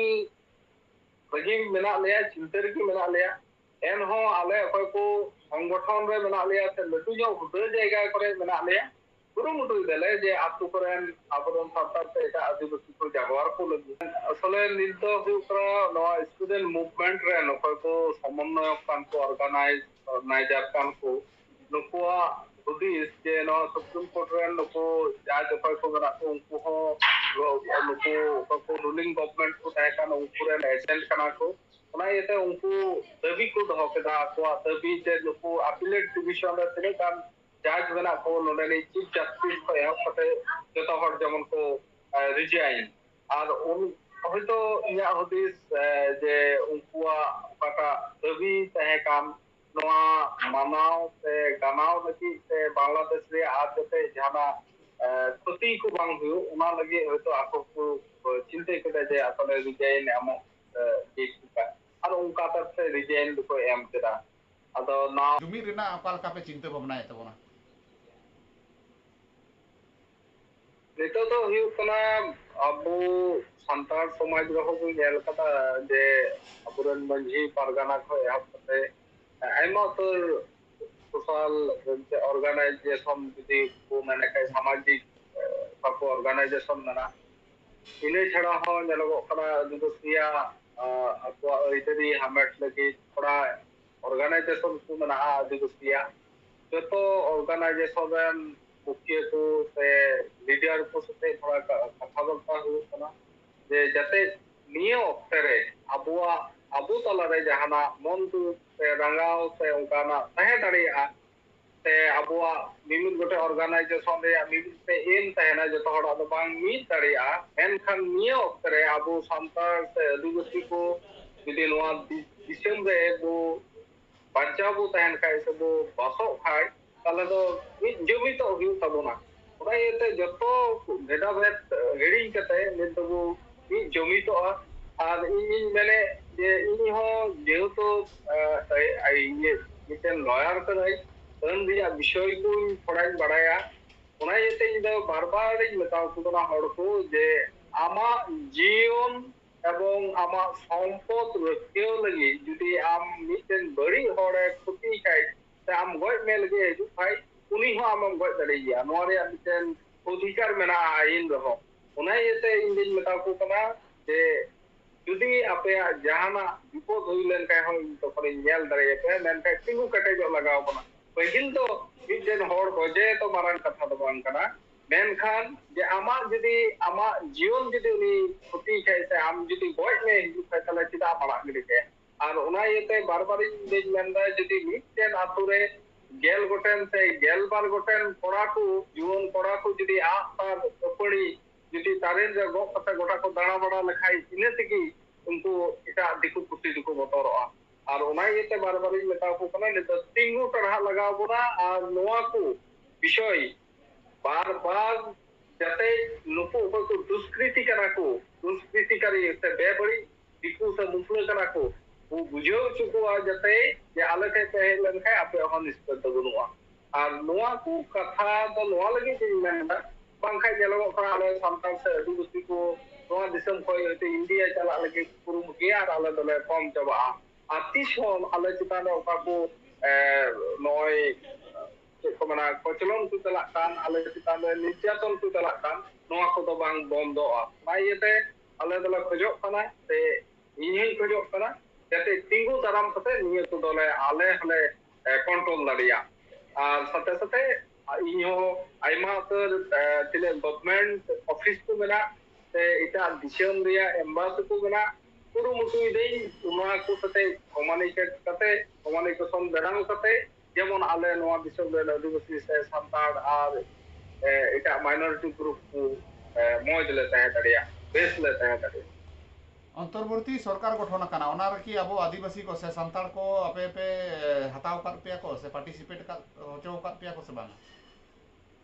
ᱨᱮᱜᱮ ᱢᱮᱱᱟᱜ ᱞᱮᱭᱟ, ᱪᱤᱱᱛᱟᱹ ᱨᱮᱜᱮ ᱢᱮᱱᱟᱜ ᱞᱮᱭᱟ᱾ ᱮᱱᱦᱚᱸ ᱟᱞᱮ ᱚᱠᱚᱭ ᱠᱚ ᱥᱚᱝᱜᱚᱴᱷᱚᱱ ᱨᱮ ᱢᱮᱱᱟᱜ ᱞᱮᱭᱟ ᱥᱮ ᱞᱟᱹᱴᱩ ᱧᱚᱜ ᱦᱩᱫᱟᱹ ᱡᱟᱭᱜᱟ ᱠᱚᱨᱮ ᱢᱮᱱᱟᱜ ᱞᱮᱭᱟ, ᱠᱩᱨᱩᱢᱩᱴᱩᱭ ᱫᱟᱞᱮ ᱡᱮ ᱟᱛᱳ ᱠᱚᱨᱮᱱ ᱟᱵᱚᱨᱮᱱ ᱥᱟᱱᱛᱟᱲ ᱥᱮ ᱮᱴᱟᱜ ᱟᱹᱫᱤᱵᱟᱹᱥᱤ ᱠᱚ ᱡᱟᱜᱣᱟᱨ ᱠᱚ ᱞᱟᱹᱜᱤᱫ᱾ ᱟᱥᱚᱞᱮ ᱱᱤᱛ ᱫᱚ ᱦᱩᱭᱩᱜ ᱠᱟᱱᱟ, ᱱᱚᱣᱟ ᱥᱴᱩᱰᱮᱱᱴ ᱢᱩᱵᱷᱢᱮᱱᱴ ᱨᱮᱱ ᱚᱠᱚᱭ ᱠᱚ ᱥᱚᱢᱚᱱᱱᱚᱭᱚᱠ ᱠᱟᱱ ᱠᱚ, ᱚᱨᱜᱟᱱᱟᱭᱤᱡ, ᱚᱨᱜᱟᱱᱟᱭᱡᱟᱨ ᱠᱟᱱ ᱠᱚ, ᱱᱩᱠᱩᱣᱟᱜ ᱦᱩᱫᱤᱥ ᱡᱮ ᱱᱚᱣᱟ ᱥᱩᱯᱨᱤᱢ ᱠᱳᱨᱴ ᱨᱮᱱ ᱱᱩᱠᱩ ᱡᱟᱡᱽ ᱚᱠᱚᱭ ᱠᱚ ᱢᱮᱱᱟᱜ ᱠᱚ, ᱩᱱᱠᱩ ᱦᱚᱸ ᱱᱩᱠᱩ ᱚᱠᱚᱭ ᱠᱚ ᱨᱩᱞᱤᱝ ᱜᱚᱵᱷᱢᱮᱱᱴ ᱠᱚ ᱛᱟᱦᱮᱸ ᱠᱟᱱ, ᱩᱱᱠᱩ ᱨᱮᱱ ᱮᱡᱮᱱᱴ ᱠᱟᱱᱟ ᱠᱚ᱾ ᱚᱱᱟ ᱤᱭᱟᱹᱛᱮ ᱩᱱᱠᱩ ᱫᱟᱹᱵᱤ ᱠᱚ ᱫᱚᱦᱚ ᱠᱮᱫᱟ, ᱟᱠᱚᱣᱟᱜ ᱫᱟᱹᱵᱤ ᱡᱮ ᱱᱩᱠᱩ ᱟᱯᱤᱞᱮᱴ ᱰᱤᱵᱤᱥᱚᱱ ᱨᱮ ᱛᱤᱱᱟᱹᱜ ᱜᱟᱱ ᱡᱟᱡᱽ ᱢᱮᱱᱟᱜ ᱠᱚ, ᱱᱚᱰᱮᱱᱤᱡ ᱪᱤᱯ ᱡᱟᱥᱴᱤᱥ ᱠᱷᱚᱱ ᱮᱦᱚᱵ ᱠᱟᱛᱮ ᱡᱚᱛᱚ ᱦᱚᱲ ᱡᱮᱢᱚᱱ ᱠᱚ ᱨᱤᱡᱟᱭᱤᱱ᱾ ᱟᱨ ᱩᱱ ᱦᱚᱭᱛᱳ ᱤᱧᱟᱹᱜ ᱦᱩᱫᱤᱥ, ᱮ, ᱡᱮ ᱩᱱᱠᱩᱣᱟᱜ ᱚᱠᱟᱴᱟᱜ ᱫᱟᱹᱵᱤ ᱛᱟᱦᱮᱸ ᱠᱟᱱ, ᱱᱚᱣᱟ ᱢᱟᱱᱟᱣ ᱥᱮ ᱜᱟᱱᱟᱣ ᱞᱟᱹᱜᱤᱫ ᱥᱮ ᱵᱟᱝᱞᱟᱫᱮᱥ ᱨᱮᱭᱟᱜ ᱟᱨ ᱡᱟᱛᱮ ᱡᱟᱦᱟᱱᱟᱜ, ᱮ, ᱠᱷᱚᱛᱤ ᱠᱚ ᱵᱟᱝ ᱦᱩᱭᱩᱜ, ᱚᱱᱟ ᱞᱟᱹᱜᱤᱫ ᱦᱚᱭᱛᱳ ᱟᱠᱚ ᱠᱚ ᱪᱤᱱᱛᱟᱹ ᱠᱮᱫᱟ ᱡᱮ ᱟᱥᱚᱞᱮ ᱨᱤᱡᱟᱭᱤᱱ ᱮᱢᱚᱜ, ᱮ, ᱜᱮ ᱴᱷᱤᱠᱟ᱾ ᱟᱨ ᱚᱱᱠᱟ ᱛᱮ ᱨᱤᱡᱟᱭᱤᱱ ᱫᱚᱠᱚ ᱮᱢ ᱠᱮᱫᱟ᱾ ᱟᱫᱚ ᱱᱟᱣ ᱡᱩᱢᱤᱫ ᱨᱮᱱᱟᱜ ᱚᱠᱟ ᱞᱮᱠᱟ ᱯᱮ ᱪᱤᱱᱛᱟᱹ ᱵᱷᱟᱵᱽᱱᱟᱭᱮᱫ ᱛᱟᱵᱚᱱᱟ? ᱱᱤᱛᱚᱜ ᱫᱚ ᱦᱩᱭᱩᱜ ᱠᱟᱱᱟ, ᱟᱵᱚ ᱥᱟᱱᱛᱟᱲ ᱥᱚᱢᱟᱡᱽ ᱨᱮᱦᱚᱸ ᱵᱚᱱ ᱧᱮᱞ ᱠᱟᱫᱟ ᱡᱮ ᱟᱵᱚᱨᱮᱱ ᱢᱟᱹᱡᱷᱤ ᱯᱟᱨᱜᱟᱱᱟ ᱠᱷᱚᱱ ᱮᱦᱚᱵ ᱠᱟᱛᱮ ᱟᱭᱢᱟ ᱩᱛᱟᱹᱨ ᱥᱳᱥᱟᱞ ᱚᱨᱜᱟᱱᱟᱭᱡᱮᱥᱚᱱ, ᱡᱩᱫᱤ ᱠᱚ ᱢᱮᱱ ᱠᱷᱟᱡ ᱥᱟᱢᱟᱡᱤᱠ, ᱮ, ᱵᱟᱠᱚ ᱚᱨᱜᱟᱱᱟᱭᱡᱮᱥᱚᱱ ᱢᱮᱱᱟᱜᱼᱟ᱾ ᱤᱱᱟᱹ ᱪᱷᱟᱲᱟ ᱦᱚᱸ ᱧᱮᱞᱚᱜᱚᱜ ᱠᱟᱱᱟ ᱟᱹᱫᱤᱵᱟᱹᱥᱤᱭᱟᱜ, ᱟ, ᱟᱠᱚᱣᱟᱜ ᱟᱹᱭᱫᱟᱹᱨᱤ ᱦᱟᱢᱮᱴ ᱞᱟᱹᱜᱤᱫ ᱛᱷᱚᱲᱟ ᱚᱨᱜᱟᱱᱟᱭᱡᱮᱥᱚᱱ ᱠᱚ ᱢᱮᱱᱟᱜᱼᱟ ᱟᱹᱫᱤᱵᱟᱹᱥᱤᱭᱟᱜ᱾ ᱡᱚᱛᱚ ᱚᱨᱜᱟᱱᱟᱭᱡᱮᱥᱚᱱ ᱨᱮᱱ ᱢᱩᱠᱷᱤᱭᱟᱹ ᱠᱚ ᱥᱮ ᱞᱤᱰᱟᱨ ᱠᱚ ᱥᱟᱛᱮ ᱛᱷᱚᱲᱟ ᱠᱟ-, ᱠᱟᱛᱷᱟ ᱵᱟᱨᱛᱟ ᱦᱩᱭᱩᱜ ᱠᱟᱱᱟ ᱡᱮ ᱡᱟᱛᱮ ᱱᱤᱭᱟᱹ ᱚᱠᱛᱮ ᱨᱮ ᱟᱵᱚᱣᱟᱜ ᱟᱵᱚ ᱛᱟᱞᱟᱨᱮ ᱡᱟᱦᱟᱱᱟᱜ ᱢᱚᱱ ᱫᱩᱠ ᱥᱮ ᱨᱟᱸᱜᱟᱣ ᱥᱮ ᱚᱱᱠᱟᱱᱟᱜ ᱛᱟᱦᱮᱸ ᱫᱟᱲᱮᱭᱟᱜᱼᱟ, ᱥᱮ ᱟᱵᱚᱣᱟᱜ ᱢᱤᱢᱤᱫ ᱜᱚᱴᱮᱡ ᱚᱨᱜᱟᱱᱟᱭᱡᱮᱥᱚᱱ ᱨᱮᱭᱟᱜ ᱢᱤᱢᱤᱫ ᱜᱚᱴᱮᱡ ᱮᱢ ᱛᱟᱦᱮᱱᱟ, ᱡᱚᱛᱚ ᱦᱚᱲᱟᱜ ᱫᱚ ᱵᱟᱝ ᱢᱤᱫ ᱫᱟᱲᱮᱭᱟᱜᱼᱟ᱾ ᱢᱮᱱᱠᱷᱟᱱ ᱱᱤᱭᱟᱹ ᱚᱠᱛᱮ ᱨᱮ ᱟᱵᱚ ᱥᱟᱱᱛᱟᱲ ᱥᱮ ᱟᱹᱫᱤᱵᱟᱹᱥᱤ ᱠᱚ ᱡᱩᱫᱤ ᱱᱚᱣᱟ ᱫᱤ- ᱫᱤᱥᱚᱢ ᱨᱮ ᱵᱚ ᱵᱟᱧᱪᱟᱣ ᱵᱚ ᱛᱟᱦᱮᱱ ᱠᱷᱟᱡ ᱥᱮ ᱵᱚ ᱵᱟᱥᱚᱜ ᱠᱷᱟᱡ, ᱛᱟᱦᱚᱞᱮ ᱫᱚ ᱢᱤᱫ ᱡᱩᱢᱤᱫᱚᱜ ᱦᱩᱭᱩᱜ ᱛᱟᱵᱚᱱᱟ᱾ ᱚᱱᱟ ᱤᱭᱟᱹᱛᱮ ᱡᱚᱛᱚ ᱵᱷᱮᱫᱟ ᱵᱷᱮᱫ ᱦᱤᱲᱤᱧ ᱠᱟᱛᱮ ᱱᱤᱛ ᱫᱚᱵᱚ ᱢᱤᱫ ᱡᱩᱢᱤᱫᱚᱜᱼᱟ᱾ ᱟᱨ ᱤᱧᱤᱧ ᱢᱮᱱᱮᱫ ᱡᱮ ᱤᱧ ᱦᱚᱸ ᱡᱮᱦᱮᱛᱩ, ᱟᱸ, ᱟᱭ-, ᱟᱭ-, ᱤᱭᱟᱹ, ᱢᱤᱫᱴᱮᱱ ᱞᱚᱭᱟᱨ ᱠᱟᱹᱱᱟᱹᱧ, ᱟᱹᱱ ᱨᱮᱭᱟᱜ ᱵᱤᱥᱚᱭ ᱠᱚᱧ ᱛᱷᱚᱲᱟᱧ ᱵᱟᱲᱟᱭᱟ᱾ ᱚᱱᱟ ᱤᱭᱟᱹᱛᱮ ᱤᱧ ᱫᱚ ᱵᱟᱨ ᱵᱟᱨᱤᱧ ᱢᱮᱛᱟ ᱠᱚ ᱠᱟᱱᱟ ᱦᱚᱲ ᱠᱚ ᱡᱮ ᱟᱢᱟᱜ ᱡᱤᱭᱚᱱ ᱮᱵᱚᱝ ᱟᱢᱟᱜ ᱥᱚᱢᱯᱚᱫ ᱨᱟᱹᱠᱷᱭᱟᱹᱣ ᱞᱟᱹᱜᱤᱫ ᱡᱩᱫᱤ ᱟᱢ ᱢᱤᱫᱴᱮᱱ ᱵᱟᱹᱲᱤᱡ ᱦᱚᱲᱮ ᱠᱷᱚᱛᱤ ᱠᱷᱟᱡ ᱥᱮ ᱟᱢ ᱜᱚᱡ ᱢᱮ ᱞᱟᱹᱜᱤᱫ ᱦᱤᱡᱩᱜ ᱠᱷᱟᱡ, ᱩᱱᱤ ᱦᱚᱸ ᱟᱢᱮᱢ ᱜᱚᱡ ᱫᱟᱲᱮᱭᱟᱭᱟ᱾ ᱱᱚᱣᱟ ᱨᱮᱭᱟᱜ ᱢᱤᱫᱴᱮᱱ ᱚᱫᱷᱤᱠᱟᱨ ᱢᱮᱱᱟᱜᱼᱟ ᱟᱹᱭᱤᱱ ᱨᱮᱦᱚᱸ᱾ ᱚᱱᱟ ᱤᱭᱟᱹᱛᱮ ᱤᱧ ᱫᱩᱧ ᱢᱮᱛᱟ ᱠᱚ ᱠᱟᱱᱟ ᱡᱮ ᱡᱩᱫᱤ ᱟᱯᱮᱭᱟᱜ ᱡᱟᱦᱟᱱᱟᱜ ᱵᱤᱯᱚᱫ ᱦᱩᱭ ᱞᱮᱱᱠᱷᱟᱱ ᱦᱚᱸ ᱤᱧ ᱛᱚᱠᱷᱚᱱᱤᱧ ᱧᱮᱞ ᱫᱟᱲᱮᱭᱟᱯᱮᱭᱟ, ᱢᱮᱱᱠᱷᱟᱱ ᱛᱤᱸᱜᱩ ᱠᱮᱴᱮᱡᱚᱜ ᱞᱟᱜᱟᱣ ᱵᱚᱱᱟ᱾ ᱯᱟᱹᱦᱤᱞ ᱫᱚ ᱢᱤᱫᱴᱮᱱ ᱦᱚᱲ ᱜᱚᱡᱮ ᱫᱚ ᱢᱟᱨᱟᱝ ᱠᱟᱛᱷᱟ ᱫᱚ ᱵᱟᱝ ᱠᱟᱱᱟ, ᱢᱮᱱᱠᱷᱟᱱ ᱡᱮ ᱟᱢᱟᱜ ᱡᱩᱫᱤ ᱟᱢᱟᱜ ᱡᱤᱭᱚᱱ ᱡᱩᱫᱤ ᱩᱱᱤ ᱠᱷᱚᱛᱤᱭ ᱠᱷᱟᱡ ᱥᱮ ᱟᱢ ᱡᱩᱫᱤ ᱜᱚᱡ ᱢᱮ ᱦᱤᱡᱩᱜ ᱠᱷᱟᱡ, ᱛᱟᱦᱞᱮ ᱪᱮᱫᱟᱜ ᱮᱢ ᱟᱲᱟᱜ ᱜᱤᱰᱤ ᱠᱟᱭᱟ? ᱟᱨ ᱚᱱᱟ ᱤᱭᱟᱹᱛᱮ ᱵᱟᱨ ᱵᱟᱨᱤᱧ ᱞᱟᱹᱭ ᱢᱮᱱᱫᱟ, ᱡᱩᱫᱤ ᱢᱤᱫᱴᱮᱱ ᱟᱛᱳ ᱨᱮ ᱜᱮᱞ ᱜᱚᱴᱮᱱ ᱥᱮ ᱜᱮᱞ ᱵᱟᱨ ᱜᱚᱴᱮᱱ ᱠᱚᱲᱟ ᱠᱚ, ᱡᱩᱣᱟᱹᱱ ᱠᱚᱲᱟ ᱠᱚ ᱡᱩᱫᱤ ᱟᱜ ᱥᱟᱨ ᱟᱹᱯᱟᱹᱲᱤ ᱡᱩᱫᱤ ᱛᱟᱨᱮᱱ ᱨᱮ ᱜᱚᱜ ᱠᱟᱛᱮ ᱜᱚᱴᱟ ᱠᱚ ᱫᱟᱬᱟ ᱵᱟᱲᱟ ᱞᱮᱠᱷᱟᱡ, ᱤᱱᱟᱹ ᱛᱮᱜᱮ ᱩᱱᱠᱩ ᱮᱴᱟᱜ ᱫᱤᱠᱩ ᱯᱩᱥᱤ ᱫᱚᱠᱚ ᱵᱚᱛᱚᱨᱚᱜᱼᱟ᱾ ᱟᱨ ᱚᱱᱟ ᱤᱭᱟᱹᱛᱮ ᱵᱟᱨ ᱵᱟᱨᱤᱧ ᱢᱮᱛᱟ ᱠᱚ ᱠᱟᱱᱟ, ᱱᱤᱛᱚᱜ ᱛᱤᱸᱜᱩ ᱴᱟᱨᱦᱟᱜ ᱞᱟᱜᱟᱣ ᱵᱚᱱᱟ᱾ ᱟᱨ ᱱᱚᱣᱟ ᱠᱚ ᱵᱤᱥᱚᱭ ᱵᱟᱨ ᱵᱟᱨ ᱡᱟᱛᱮ ᱱᱩᱠᱩ ᱚᱠᱚᱭ ᱠᱚ ᱫᱩᱥᱠᱨᱤᱛᱤ ᱠᱟᱱᱟ ᱠᱚ, ᱫᱩᱥᱠᱨᱤᱛᱤᱠᱟᱨᱤ ᱥᱮ ᱵᱮᱵᱟᱹᱲᱤᱡ ᱫᱤᱠᱩ ᱥᱮ ᱢᱩᱥᱞᱟᱹ ᱠᱟᱱᱟ ᱠᱚ, ᱠᱚ ᱵᱩᱡᱷᱟᱹᱣ ᱦᱚᱪᱚ ᱠᱚᱣᱟ ᱡᱟᱛᱮ ᱡᱮ ᱟᱞᱮ ᱴᱷᱮᱱ ᱯᱮ ᱦᱮᱡ ᱞᱮᱱᱠᱷᱟᱱ ᱟᱯᱮᱭᱟᱜ ᱦᱚᱸ ᱱᱤᱥᱯᱟᱹᱛ ᱫᱚ ᱵᱟᱹᱱᱩᱜᱼᱟ᱾ ᱟᱨ ᱱᱚᱣᱟ ᱠᱚ ᱠᱟᱛᱷᱟ ᱫᱚ ᱱᱚᱣᱟ ᱞᱟᱹᱜᱤᱫ ᱤᱧ ᱢᱮᱱᱫᱟ, ᱵᱟᱝᱠᱷᱟᱱ ᱧᱮᱞᱚᱜᱚᱜ ᱠᱟᱱᱟ ᱟᱞᱮ ᱥᱟᱱᱛᱟᱲ ᱥᱮ ᱟᱹᱫᱤᱵᱟᱹᱥᱤ ᱠᱚ ᱱᱚᱣᱟ ᱫᱤᱥᱚᱢ ᱠᱷᱚᱱ ᱦᱚᱭᱛᱳ ᱤᱱᱰᱤᱭᱟ ᱪᱟᱞᱟᱜ ᱞᱟᱹᱜᱤᱫ ᱠᱩᱨᱩᱢᱩᱴᱩᱭᱟ ᱟᱨ ᱟᱞᱮ ᱫᱚᱞᱮ ᱠᱚᱢ ᱪᱟᱵᱟᱜᱼᱟ᱾ ᱟᱨ ᱛᱤᱥ ᱦᱚᱸ ᱟᱞᱮ ᱪᱮᱛᱟᱱ ᱨᱮ ᱚᱠᱟ ᱠᱚ, ᱮ, ᱱᱚᱜᱼᱚᱭ ᱪᱮᱫ ᱠᱚ ᱢᱮᱱᱟ, ᱠᱚᱪᱞᱚᱱ ᱠᱚ ᱪᱟᱞᱟᱜ ᱠᱟᱱ, ᱟᱞᱮ ᱪᱮᱛᱟᱱ ᱨᱮ ᱱᱤᱨᱡᱟᱛᱚᱱ ᱠᱚ ᱪᱟᱞᱟᱜ ᱠᱟᱱ, ᱱᱚᱣᱟ ᱠᱚᱫᱚ ᱵᱟᱝ ᱵᱚᱱᱫᱚᱜᱼᱟ᱾ ᱚᱱᱟ ᱤᱭᱟᱹᱛᱮ ᱟᱞᱮ ᱫᱚᱞᱮ ᱠᱷᱚᱡᱚᱜ ᱠᱟᱱᱟ ᱥᱮ ᱤᱧ ᱦᱚᱸᱧ ᱠᱷᱚᱡᱚᱜ ᱠᱟᱱᱟ ᱡᱟᱛᱮ ᱛᱤᱸᱜᱩ ᱫᱟᱨᱟᱢ ᱠᱟᱛᱮ ᱱᱤᱭᱟᱹ ᱠᱚᱫᱚᱞᱮ ᱟᱞᱮ ᱦᱚᱸᱞᱮ, ᱮ, ᱠᱚᱱᱴᱨᱳᱞ ᱫᱟᱲᱮᱭᱟᱜ᱾ ᱟᱨ ᱥᱟᱛᱮ ᱥᱟᱛᱮ ᱤᱧ ᱦᱚᱸ ᱟᱭᱢᱟ ᱩᱛᱟᱹᱨ, ᱮ, ᱛᱤᱱᱟᱹᱜ ᱜᱚᱵᱷᱢᱮᱱᱴ ᱚᱯᱷᱤᱥ ᱠᱚ ᱢᱮᱱᱟᱜ ᱥᱮ ᱮᱴᱟᱜ ᱫᱤᱥᱚᱢ ᱨᱮᱭᱟᱜ ᱮᱢᱵᱟᱥᱤ ᱠᱚ ᱢᱮᱱᱟᱜ, ᱠᱩᱨᱩᱢᱩᱴᱩᱭᱮᱫᱟᱹᱧ ᱚᱱᱟ ᱠᱚ ᱥᱟᱛᱮ ᱠᱚᱢᱟᱱᱤᱠᱮᱴ ᱠᱟᱛᱮ, ᱠᱚᱢᱟᱱᱤᱠᱮᱥᱚᱱ ᱵᱮᱱᱟᱣ ᱠᱟᱛᱮ, ᱡᱮᱢᱚᱱ ᱟᱞᱮ ᱱᱚᱣᱟ ᱫᱤᱥᱚᱢ ᱨᱮᱱ ᱟᱹᱫᱤᱵᱟᱹᱥᱤ ᱥᱮ ᱥᱟᱱᱛᱟᱲ ᱟᱨ ᱮᱴᱟᱜ ᱢᱟᱭᱱᱚᱨᱤᱴᱤ ᱜᱨᱩᱯ ᱠᱚ ᱢᱚᱡᱽ ᱞᱮ ᱛᱟᱦᱮᱸ ᱫᱟᱲᱮᱭᱟᱜ, ᱵᱮᱥ ᱞᱮ ᱛᱟᱦᱮᱸ ᱫᱟᱲᱮᱭᱟᱜ᱾ ᱚᱱᱛᱚᱨᱵᱚᱨᱛᱤ ᱥᱚᱨᱠᱟᱨ ᱜᱚᱴᱷᱚᱱ ᱟᱠᱟᱱᱟ, ᱚᱱᱟ ᱨᱮᱠᱤ ᱟᱵᱚ ᱟᱹᱫᱤᱵᱟᱹᱥᱤ ᱠᱚ ᱥᱮ ᱥᱟᱱᱛᱟᱲ ᱠᱚ ᱟᱯᱮ ᱯᱮ ᱦᱟᱛᱟᱣ ᱟᱠᱟᱫ ᱯᱮᱭᱟ ᱠᱚ ᱥᱮ ᱯᱟᱨᱴᱤᱥᱤᱯᱮᱴ ᱟᱠᱟᱫ ᱦᱚᱪᱚ ᱟᱠᱟᱫ ᱯᱮᱭᱟ ᱠᱚ ᱥᱮ ᱵᱟᱝ?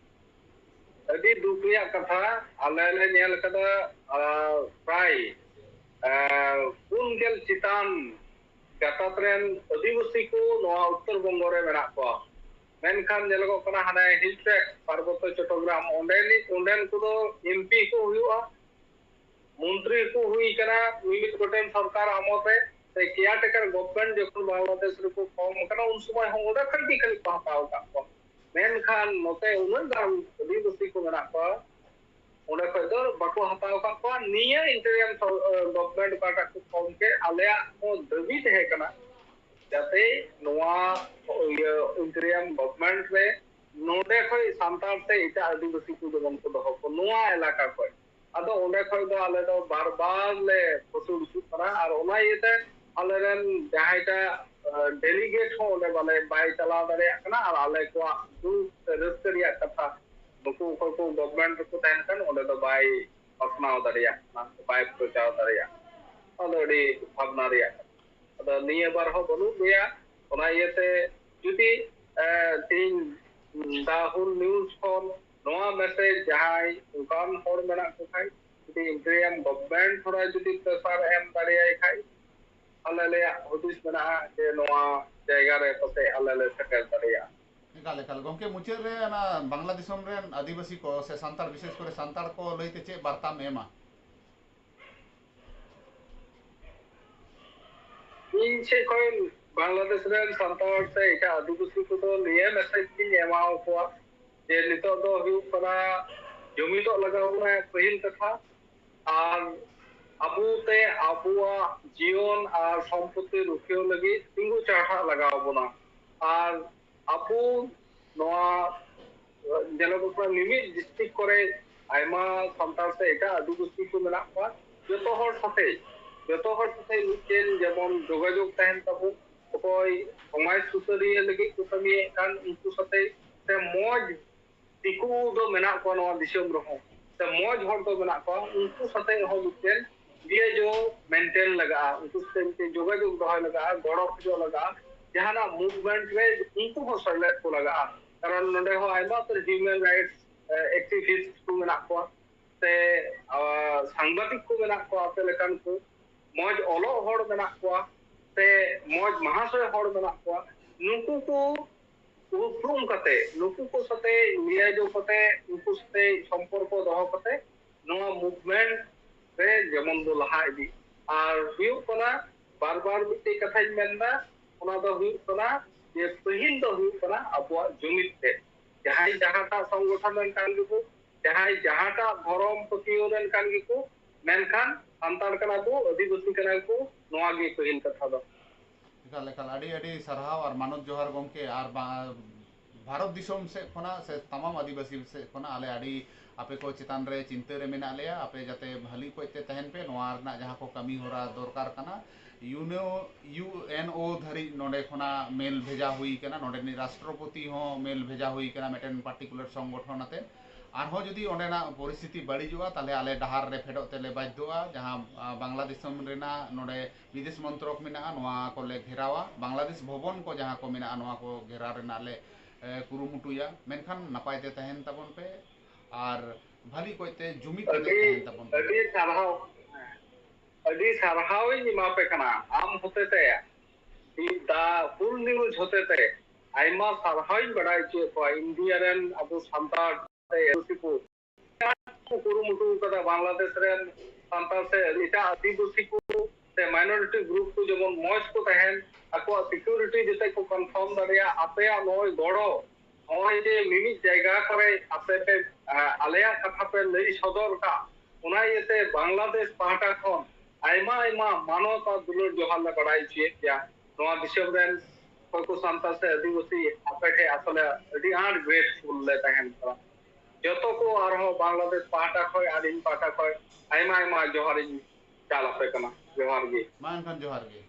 ᱟᱹᱰᱤ ᱫᱩᱠ ᱨᱮᱭᱟᱜ ᱠᱟᱛᱷᱟ, ᱟᱞᱮ ᱞᱮ ᱧᱮᱞ ᱠᱟᱫᱟ ᱯᱨᱟᱭ ᱯᱩᱱ ᱜᱮᱞ ᱪᱮᱛᱟᱱ ᱜᱟᱛᱟᱠ ᱨᱮᱱ ᱟᱹᱫᱤᱵᱟᱹᱥᱤ ᱠᱚ ᱱᱚᱣᱟ ᱩᱛᱛᱚᱨ ᱵᱚᱝᱜᱚ ᱨᱮ ᱢᱮᱱᱟᱜ ᱠᱚᱣᱟ᱾ ᱢᱮᱱᱠᱷᱟᱱ ᱧᱮᱞᱚᱜᱚᱜ ᱠᱟᱱᱟ ᱦᱟᱱᱮ ᱦᱤᱞ ᱴᱨᱮᱠ ᱯᱟᱨᱵᱚᱛᱛᱚ ᱪᱚᱴᱴᱚᱜᱨᱟᱢ, ᱚᱸᱰᱮ ᱚᱸᱰᱮᱱ ᱠᱚᱫᱚ ᱮᱢᱯᱤ ᱠᱚ ᱦᱩᱭᱩᱜᱼᱟ, ᱢᱚᱱᱛᱨᱤ ᱠᱚ ᱦᱩᱭ ᱠᱟᱱᱟ ᱢᱤᱢᱤᱫ ᱜᱚᱴᱮᱱ ᱥᱚᱨᱠᱟᱨ ᱟᱢᱚᱞ ᱨᱮ, ᱥᱮ ᱠᱮᱭᱟᱨ ᱴᱮᱠᱟᱨ ᱜᱚᱵᱷᱚᱨᱱᱢᱮᱱᱴ ᱡᱚᱠᱷᱚᱱ ᱵᱟᱝᱞᱟᱫᱮᱥ ᱨᱮᱠᱚ ᱯᱷᱚᱨᱢ ᱠᱟᱱᱟ, ᱩᱱ ᱥᱚᱢᱚᱭ ᱦᱚᱸ ᱚᱸᱰᱮ ᱠᱷᱚᱱ ᱜᱮ ᱠᱷᱟᱹᱞᱤ ᱠᱚ ᱦᱟᱛᱟᱣ ᱟᱠᱟᱫ ᱠᱚᱣᱟ᱾ ᱢᱮᱱᱠᱷᱟᱱ ᱱᱚᱛᱮ ᱩᱱᱟᱹᱜ ᱜᱟᱱ ᱟᱹᱫᱤᱵᱟᱹᱥᱤ ᱠᱚ ᱢᱮᱱᱟᱜ ᱠᱚᱣᱟ, ᱚᱸᱰᱮ ᱠᱷᱚᱱ ᱫᱚ ᱵᱟᱠᱚ ᱦᱟᱛᱟᱣ ᱟᱠᱟᱫ ᱠᱚᱣᱟ᱾ ᱱᱤᱭᱟᱹ ᱤᱱᱴᱟᱨᱤᱭᱟᱢ ᱜᱚᱵᱷᱚᱨᱱᱢᱮᱱᱴ ᱚᱠᱟᱴᱟᱜ ᱠᱚ ᱯᱷᱚᱨᱢ ᱠᱮᱫ, ᱟᱞᱮᱭᱟᱜ ᱦᱚᱸ ᱫᱟᱹᱵᱤ ᱛᱟᱦᱮᱸ ᱠᱟᱱᱟ ᱡᱟᱛᱮ ᱱᱚᱣᱟ ᱤᱭᱟᱹ ᱤᱱᱴᱟᱨᱤᱭᱟᱢ ᱜᱚᱵᱷᱚᱨᱱᱢᱮᱱᱴ ᱨᱮ ᱱᱚᱰᱮ ᱠᱷᱚᱱ ᱥᱟᱱᱛᱟᱲ ᱥᱮ ᱮᱴᱟᱜ ᱟᱹᱫᱤᱵᱟᱹᱥᱤ ᱠᱚ ᱡᱮᱢᱚᱱ ᱠᱚ ᱫᱚᱦᱚ ᱠᱚ ᱱᱚᱣᱟ ᱮᱞᱟᱠᱟ ᱠᱷᱚᱱ᱾ ᱟᱫᱚ ᱚᱸᱰᱮ ᱠᱷᱚᱱ ᱫᱚ ᱟᱞᱮ ᱫᱚ ᱵᱟᱨ ᱵᱟᱨ ᱞᱮ ᱯᱷᱟᱹᱥᱩᱲ ᱦᱚᱪᱚᱜ ᱠᱟᱱᱟ, ᱟᱨ ᱚᱱᱟ ᱤᱭᱟᱹᱛᱮ ᱟᱞᱮᱨᱮᱱ ᱡᱟᱦᱟᱸᱭᱴᱟᱜ ᱰᱮᱞᱤᱜᱮᱴ ᱦᱚᱸ ᱚᱸᱰᱮ ᱵᱟᱞᱮ ᱵᱟᱭ ᱪᱟᱞᱟᱣ ᱫᱟᱲᱮᱭᱟᱜ ᱠᱟᱱᱟ, ᱟᱨ ᱟᱞᱮ ᱠᱚᱣᱟᱜ ᱫᱩᱠ ᱥᱮ ᱨᱟᱹᱥᱠᱟᱹ ᱨᱮᱭᱟᱜ ᱠᱟᱛᱷᱟ ᱱᱩᱠᱩ ᱚᱠᱚᱭ ᱠᱚ ᱜᱚᱵᱷᱚᱨᱱᱢᱮᱱᱴ ᱨᱮᱠᱚ ᱛᱟᱦᱮᱱ ᱠᱷᱟᱱ ᱚᱸᱰᱮ ᱫᱚ ᱵᱟᱭ ᱯᱟᱥᱱᱟᱣ ᱫᱟᱲᱮᱭᱟᱜ ᱠᱟᱱᱟ, ᱵᱟᱭ ᱯᱨᱚᱪᱟᱨ ᱫᱟᱲᱮᱭᱟᱜ ᱠᱟᱱᱟ᱾ ᱚᱱᱟ ᱫᱚ ᱟᱹᱰᱤ ᱵᱷᱟᱵᱽᱱᱟ ᱨᱮᱭᱟᱜ ᱠᱟᱛᱷᱟ᱾ ᱟᱫᱚ ᱱᱤᱭᱟᱹ ᱵᱟᱨ ᱦᱚᱸ ᱵᱟᱹᱱᱩᱜ ᱞᱮᱭᱟ, ᱚᱱᱟ ᱤᱭᱟᱹᱛᱮ ᱡᱩᱫᱤ ᱮ, ᱛᱮᱦᱮᱧ ᱫᱟ ᱦᱩᱞ ᱱᱤᱭᱩᱡᱽ ᱠᱷᱚᱱ ᱱᱚᱣᱟ ᱢᱮᱥᱮᱡᱽ ᱡᱟᱦᱟᱸᱭ ᱚᱱᱠᱟᱱ ᱦᱚᱲ ᱢᱮᱱᱟᱜ ᱠᱚ ᱠᱷᱟᱱ, ᱡᱩᱫᱤ ᱤᱱᱴᱟᱨᱤᱭᱟᱢ ᱜᱚᱵᱷᱚᱨᱱᱢᱮᱱᱴ ᱛᱷᱚᱲᱟ ᱡᱩᱫᱤ ᱯᱨᱮᱥᱟᱨ ᱮᱢ ᱫᱟᱲᱮᱭᱟᱭ ᱠᱷᱟᱱ, ᱟᱞᱮ ᱞᱮᱭᱟᱜ ᱦᱩᱫᱤᱥ ᱢᱮᱱᱟᱜᱼᱟ ᱡᱮ ᱱᱚᱣᱟ ᱡᱟᱭᱜᱟ ᱨᱮ ᱯᱟᱥᱮᱡ ᱟᱞᱮ ᱞᱮ ᱥᱮᱴᱮᱨ ᱫᱟᱲᱮᱭᱟᱜᱼᱟ᱾ ᱮᱠᱟᱞ ᱮᱠᱟᱞ ᱜᱚᱢᱠᱮ, ᱢᱩᱪᱟᱹᱫ ᱨᱮ ᱚᱱᱟ ᱵᱟᱝᱞᱟ ᱫᱤᱥᱚᱢ ᱨᱮᱱ ᱟᱹᱫᱤᱵᱟᱹᱥᱤ ᱠᱚ ᱥᱮ ᱥᱟᱱᱛᱟᱲ, ᱵᱤᱥᱮᱥ ᱠᱚᱨᱮ ᱥᱟᱱᱛᱟᱲ ᱠᱚ ᱞᱟᱹᱭᱛᱮ ᱪᱮᱫ ᱵᱟᱨᱛᱟᱢ ᱮᱢᱟ? ᱤᱧ ᱥᱮᱫ ᱠᱷᱚᱱ ᱵᱟᱝᱞᱟᱫᱮᱥ ᱨᱮᱱ ᱥᱟᱱᱛᱟᱲ ᱥᱮ ᱮᱴᱟᱜ ᱟᱹᱫᱤᱵᱟᱹᱥᱤ ᱠᱚᱫᱚ ᱱᱤᱭᱟᱹ ᱢᱮᱥᱮᱡᱽ ᱜᱤᱧ ᱮᱢᱟ ᱠᱚᱣᱟ ᱡᱮ ᱱᱤᱛᱚᱜ ᱫᱚ ᱦᱩᱭᱩᱜ ᱠᱟᱱᱟ ᱡᱩᱢᱤᱫᱚᱜ ᱞᱟᱜᱟᱣ ᱵᱚᱱᱟ, ᱯᱟᱹᱦᱤᱞ ᱠᱟᱛᱷᱟ, ᱟᱨ ᱟᱵᱚ ᱛᱮ ᱟᱵᱚᱣᱟᱜ ᱡᱤᱭᱚᱱ ᱟᱨ ᱥᱚᱢᱯᱚᱛᱤ ᱨᱩᱠᱷᱤᱭᱟᱹ ᱞᱟᱹᱜᱤᱫ ᱛᱤᱸᱜᱩ ᱪᱟᱨᱦᱟᱜ ᱞᱟᱜᱟᱣ ᱵᱚᱱᱟ᱾ ᱟᱨ ᱟᱵᱚ ᱱᱚᱣᱟ ᱧᱮᱞᱚᱜᱚᱜ ᱠᱟᱱᱟ ᱢᱤᱢᱤᱫ ᱰᱤᱥᱴᱨᱤᱠᱴ ᱠᱚᱨᱮ ᱟᱭᱢᱟ ᱥᱟᱱᱛᱟᱲ ᱥᱮ ᱮᱴᱟᱜ ᱟᱹᱫᱤᱵᱟᱹᱥᱤ ᱠᱚ ᱢᱮᱱᱟᱜ ᱠᱚᱣᱟ, ᱡᱚᱛᱚ ᱦᱚᱲ ᱥᱟᱛᱮ ᱡᱚᱛᱚ ᱦᱚᱲ ᱥᱟᱛᱮ ᱢᱤᱫᱴᱮᱱ ᱡᱮᱢᱚᱱ ᱡᱳᱜᱟᱡᱳᱜᱽ ᱛᱟᱦᱮᱱ ᱛᱟᱵᱚᱱ᱾ ᱚᱠᱚᱭ ᱥᱚᱢᱟᱡᱽ ᱥᱩᱥᱟᱹᱨᱤᱭᱟᱹ ᱞᱟᱹᱜᱤᱫ ᱠᱚ ᱠᱟᱹᱢᱤᱭᱮᱫ ᱠᱟᱱ, ᱩᱱᱠᱩ ᱥᱟᱛᱮ ᱥᱮ ᱢᱚᱡᱽ ᱫᱤᱠᱩ ᱫᱚ ᱢᱮᱱᱟᱜ ᱠᱚᱣᱟ ᱱᱚᱣᱟ ᱫᱤᱥᱚᱢ ᱨᱮᱦᱚᱸ, ᱥᱮ ᱢᱚᱡᱽ ᱦᱚᱲ ᱫᱚ ᱢᱮᱱᱟᱜ ᱠᱚᱣᱟ, ᱩᱱᱠᱩ ᱥᱟᱛᱮ ᱦᱚᱸ ᱢᱤᱫᱴᱮᱱ ᱞᱤᱭᱟᱡᱳᱜᱽ ᱢᱮᱱᱴᱮᱱ ᱞᱟᱜᱟᱜᱼᱟ, ᱩᱱᱠᱩ ᱥᱟᱛᱮ ᱢᱤᱫᱴᱮᱱ ᱡᱳᱜᱟᱡᱳᱜᱽ ᱫᱚᱦᱚᱭ ᱞᱟᱜᱟᱜᱼᱟ, ᱜᱚᱲᱚ ᱠᱷᱚᱡᱚᱜ ᱞᱟᱜᱟᱜᱼᱟ᱾ ᱡᱟᱦᱟᱱᱟᱜ ᱢᱩᱵᱷᱢᱮᱱᱴ ᱨᱮ ᱩᱱᱠᱩ ᱦᱚᱸ ᱥᱮᱞᱮᱫ ᱠᱚ ᱞᱟᱜᱟᱜᱼᱟ, ᱠᱟᱨᱚᱱ ᱱᱚᱰᱮ ᱦᱚᱸ ᱟᱭᱢᱟ ᱩᱛᱟᱹᱨ ᱦᱤᱭᱩᱢᱮᱱ ᱨᱟᱭᱤᱴᱥ ᱮᱠᱴᱤᱵᱷᱤᱥᱴ ᱠᱚ ᱢᱮᱱᱟᱜ ᱠᱚᱣᱟ, ᱥᱮ ᱟᱨ ᱥᱟᱝᱵᱟᱫᱤᱠ ᱠᱚ ᱢᱮᱱᱟᱜ ᱠᱚᱣᱟ ᱟᱯᱮ ᱞᱮᱠᱟᱱ ᱠᱚ, ᱢᱚᱡᱽ ᱚᱞᱚᱜ ᱦᱚᱲ ᱢᱮᱱᱟᱜ ᱠᱚᱣᱟ, ᱥᱮ ᱢᱚᱡᱽ ᱢᱟᱦᱟᱥᱚᱭ ᱦᱚᱲ ᱢᱮᱱᱟᱜ ᱠᱚᱣᱟ, ᱱᱩᱠᱩ ᱠᱚ ᱩᱯᱨᱩᱢ ᱠᱟᱛᱮ, ᱱᱩᱠᱩ ᱠᱚ ᱥᱟᱛᱮ ᱞᱤᱭᱟᱡᱳᱜᱽ ᱠᱟᱛᱮ, ᱩᱱᱠᱩ ᱥᱟᱛᱮ ᱥᱚᱢᱯᱚᱨᱠᱚ ᱫᱚᱦᱚ ᱠᱟᱛᱮ ᱱᱚᱣᱟ ᱢᱩᱵᱷᱢᱮᱱᱴ ᱨᱮ ᱡᱮᱢᱚᱱ ᱵᱚ ᱞᱟᱦᱟ ᱤᱫᱤ᱾ ᱟᱨ ᱦᱩᱭᱩᱜ ᱠᱟᱱᱟ, ᱵᱟᱨ ᱵᱟᱨ ᱢᱤᱫᱴᱮᱡ ᱠᱟᱛᱷᱟᱧ ᱢᱮᱱᱫᱟ, ᱚᱱᱟ ᱫᱚ ᱦᱩᱭᱩᱜ ᱠᱟᱱᱟ ᱡᱮ ᱯᱟᱹᱦᱤᱞ ᱫᱚ ᱦᱩᱭᱩᱜ ᱠᱟᱱᱟ ᱟᱵᱚᱣᱟᱜ ᱡᱩᱢᱤᱫ ᱛᱮ᱾ ᱡᱟᱦᱟᱸᱭ ᱡᱟᱦᱟᱸᱴᱟᱜ ᱥᱚᱝᱜᱚᱴᱷᱚᱱ ᱨᱮᱱ ᱠᱟᱱ ᱜᱮᱠᱚ, ᱡᱟᱦᱟᱸᱭ ᱡᱟᱦᱟᱸᱴᱟᱜ ᱫᱷᱚᱨᱚᱢ ᱯᱟᱹᱛᱭᱟᱹᱣ ᱨᱮᱱ ᱠᱟᱱ ᱜᱮᱠᱚ, ᱢᱮᱱᱠᱷᱟᱱ ᱥᱟᱱᱛᱟᱲ ᱠᱟᱱᱟ ᱠᱚ, ᱟᱹᱫᱤᱵᱟᱹᱥᱤ ᱠᱟᱱᱟ ᱠᱚ, ᱱᱚᱣᱟ ᱜᱮ ᱯᱟᱹᱦᱤᱞ ᱠᱟᱛᱷᱟ ᱫᱚ᱾ ᱮᱠᱟᱞ, ᱮᱠᱟᱞ, ᱟᱹᱰᱤ ᱟᱹᱰᱤ ᱥᱟᱨᱦᱟᱣ ᱟᱨ ᱢᱟᱱᱚᱛ ᱡᱚᱦᱟᱨ ᱜᱚᱢᱠᱮ᱾ ᱟᱨ ᱵᱟ-, ᱵᱷᱟᱨᱚᱛ ᱫᱤᱥᱚᱢ ᱥᱮᱫ ᱠᱷᱚᱱᱟᱜ ᱥᱮ ᱛᱟᱢᱟᱢ ᱟᱹᱫᱤᱵᱟᱹᱥᱤ ᱥᱮᱫ ᱠᱷᱚᱱᱟᱜ ᱟᱞᱮ ᱟᱹᱰᱤ ᱟᱯᱮ ᱠᱚ ᱪᱮᱛᱟᱱ ᱨᱮ ᱪᱤᱱᱛᱟᱹ ᱨᱮ ᱢᱮᱱᱟᱜ ᱞᱮᱭᱟ᱾ ᱟᱯᱮ ᱡᱟᱛᱮ ᱵᱷᱟᱹᱞᱤ ᱚᱠᱚᱡ ᱛᱮ ᱛᱟᱦᱮᱱ ᱯᱮ, ᱱᱚᱣᱟ ᱨᱮᱱᱟᱜ ᱡᱟᱦᱟᱸ ᱠᱚ ᱠᱟᱹᱢᱤ ᱦᱚᱨᱟ ᱫᱚᱨᱠᱟᱨ ᱠᱟᱱᱟ, ᱤᱭᱩᱱᱳ, ᱤᱭᱩ ᱮᱱ ᱳ ᱫᱷᱟᱹᱨᱤᱡ ᱱᱚᱰᱮ ᱠᱷᱚᱱᱟᱜ ᱢᱮᱞ ᱵᱷᱮᱡᱟ ᱦᱩᱭ ᱠᱟᱱᱟ, ᱱᱚᱰᱮᱱᱤᱡ ᱨᱟᱥᱴᱨᱚᱯᱚᱛᱤ ᱦᱚᱸ ᱢᱮᱞ ᱵᱷᱮᱡᱟ ᱦᱩᱭ ᱠᱟᱱᱟ ᱢᱤᱫᱴᱮᱱ ᱯᱟᱨᱴᱤᱠᱩᱞᱟᱨ ᱥᱚᱝᱜᱚᱴᱷᱚᱱ ᱟᱛᱮ᱾ ᱟᱨᱦᱚᱸ ᱡᱩᱫᱤ ᱚᱸᱰᱮᱱᱟᱜ ᱯᱚᱨᱤᱥᱛᱷᱤᱛᱤ ᱵᱟᱹᱲᱤᱡᱚᱜᱼᱟ, ᱛᱟᱦᱞᱮ ᱟᱞᱮ ᱰᱟᱦᱟᱨ ᱨᱮ ᱯᱷᱮᱰᱚᱜ ᱛᱮᱞᱮ ᱵᱟᱫᱽᱫᱷᱚᱜᱼᱟ, ᱡᱟᱦᱟᱸ, ᱟ, ᱵᱟᱝᱞᱟ ᱫᱤᱥᱚᱢ ᱨᱮᱱᱟᱜ ᱱᱚᱰᱮ ᱵᱤᱫᱮᱥ ᱢᱚᱱᱛᱨᱚᱠ ᱢᱮᱱᱟᱜᱼᱟ, ᱱᱚᱣᱟ ᱠᱚᱞᱮ ᱜᱷᱮᱨᱟᱣᱟ᱾ ᱵᱟᱝᱞᱟᱫᱮᱥ ᱵᱷᱚᱵᱚᱱ ᱠᱚ ᱡᱟᱦᱟᱸ ᱠᱚ ᱢᱮᱱᱟᱜᱼᱟ, ᱱᱚᱣᱟ ᱠᱚ ᱜᱷᱮᱨᱟᱣ ᱨᱮᱱᱟᱜ ᱞᱮ, ᱮ, ᱠᱩᱨᱩᱢᱩᱴᱩᱭᱟ᱾ ᱢᱮᱱᱠᱷᱟᱱ ᱱᱟᱯᱟᱭ ᱛᱮ ᱛᱟᱦᱮᱱ ᱛᱟᱵᱚᱱ ᱯᱮ ᱟᱨ ᱵᱷᱟᱹᱞᱤ ᱚᱠᱚᱡ ᱛᱮ ᱡᱩᱢᱤᱫ ᱠᱟᱛᱮ ᱟᱹᱰᱤ, ᱛᱟᱦᱮᱱ ᱛᱟᱵᱚᱱ ᱯᱮ᱾ ᱟᱹᱰᱤ ᱥᱟᱨᱦᱟᱣ, ᱟᱹᱰᱤ ᱥᱟᱨᱦᱟᱣᱤᱧ ᱮᱢᱟ ᱯᱮ ᱠᱟᱱᱟ ᱟᱢ ᱦᱚᱛᱮᱛᱮ, ᱫᱟ ᱦᱩᱞ ᱱᱤᱭᱩᱡᱽ ᱦᱚᱛᱮᱛᱮ ᱟᱭᱢᱟ ᱥᱟᱨᱦᱟᱣᱤᱧ ᱵᱟᱲᱟᱭ ᱦᱚᱪᱚᱭᱮᱫ ᱠᱚᱣᱟ᱾ ᱤᱱᱰᱤᱭᱟ ᱨᱮᱱ ᱟᱵᱚ ᱥᱟᱱᱛᱟᱲ ᱥᱮ ᱮᱥ ᱥᱤ ᱠᱚ ᱠᱚ ᱠᱩᱨᱩᱢᱩᱴᱩ ᱟᱠᱟᱫᱟ, ᱵᱟᱝᱞᱟᱫᱮᱥ ᱨᱮᱱ ᱥᱟᱱᱛᱟᱲ ᱥᱮ ᱮᱴᱟᱜ ᱟᱹᱫᱤᱵᱟᱹᱥᱤ ᱠᱚ ᱥᱮ ᱢᱟᱭᱱᱚᱨᱤᱴᱤ ᱜᱨᱩᱯ ᱠᱚ ᱡᱮᱢᱚᱱ ᱢᱚᱡᱽ ᱠᱚ ᱛᱟᱦᱮᱱ, ᱟᱠᱚᱣᱟᱜ ᱥᱤᱠᱩᱨᱤᱴᱤ ᱡᱟᱛᱮ ᱠᱚ ᱠᱚᱱᱯᱷᱟᱨᱢ ᱫᱟᱲᱮᱭᱟᱜ᱾ ᱟᱯᱮᱭᱟᱜ ᱱᱚᱜᱼᱚᱭ ᱜᱚᱲᱚ, ᱱᱚᱜᱼᱚᱭ ᱡᱮ ᱢᱤᱢᱤᱫ ᱡᱟᱭᱜᱟ ᱠᱚᱨᱮ ᱟᱯᱮ ᱯᱮ, ᱟ, ᱟᱞᱮᱭᱟᱜ ᱠᱟᱛᱷᱟ ᱯᱮ ᱞᱟᱹᱭ ᱥᱚᱫᱚᱨ ᱠᱟᱜ, ᱚᱱᱟ ᱤᱭᱟᱹᱛᱮ ᱵᱟᱝᱞᱟᱫᱮᱥ ᱯᱟᱦᱴᱟ ᱠᱷᱚᱱ ᱟᱭᱢᱟ ᱟᱭᱢᱟ ᱢᱟᱱᱚᱛ ᱟᱨ ᱫᱩᱞᱟᱹᱲ ᱡᱚᱦᱟᱨ ᱞᱮ ᱵᱟᱲᱟᱭ ᱦᱚᱪᱚᱭᱮᱫ ᱯᱮᱭᱟ᱾ ᱱᱚᱣᱟ ᱫᱤᱥᱚᱢ ᱨᱮᱱ ᱚᱠᱚᱭ ᱠᱚ ᱥᱟᱱᱛᱟᱲ ᱥᱮ ᱟᱹᱫᱤᱵᱟᱹᱥᱤ, ᱟᱯᱮ ᱴᱷᱮᱱ ᱟᱥᱚᱞᱮ ᱟᱹᱰᱤ ᱟᱸᱴ ᱜᱨᱮᱴᱯᱷᱩᱞ ᱞᱮ ᱛᱟᱦᱮᱱ ᱠᱟᱱᱟ᱾ ᱡᱚᱛᱚ ᱠᱚ ᱟᱨᱦᱚᱸ ᱵᱟᱝᱞᱟᱫᱮᱥ ᱯᱟᱦᱴᱟ ᱠᱷᱚᱱ ᱟᱨ ᱤᱧ ᱯᱟᱦᱴᱟ ᱠᱷᱚᱱ ᱟᱭᱢᱟ ᱟᱭᱢᱟ ᱡᱚᱦᱟᱨᱤᱧ ᱪᱟᱞ ᱟᱯᱮ ᱠᱟᱱᱟ᱾ ᱡᱚᱦᱟᱨ ᱜᱮ᱾ ᱢᱟ ᱮᱱᱠᱷᱟᱱ ᱡᱚᱦᱟᱨ ᱜᱮ᱾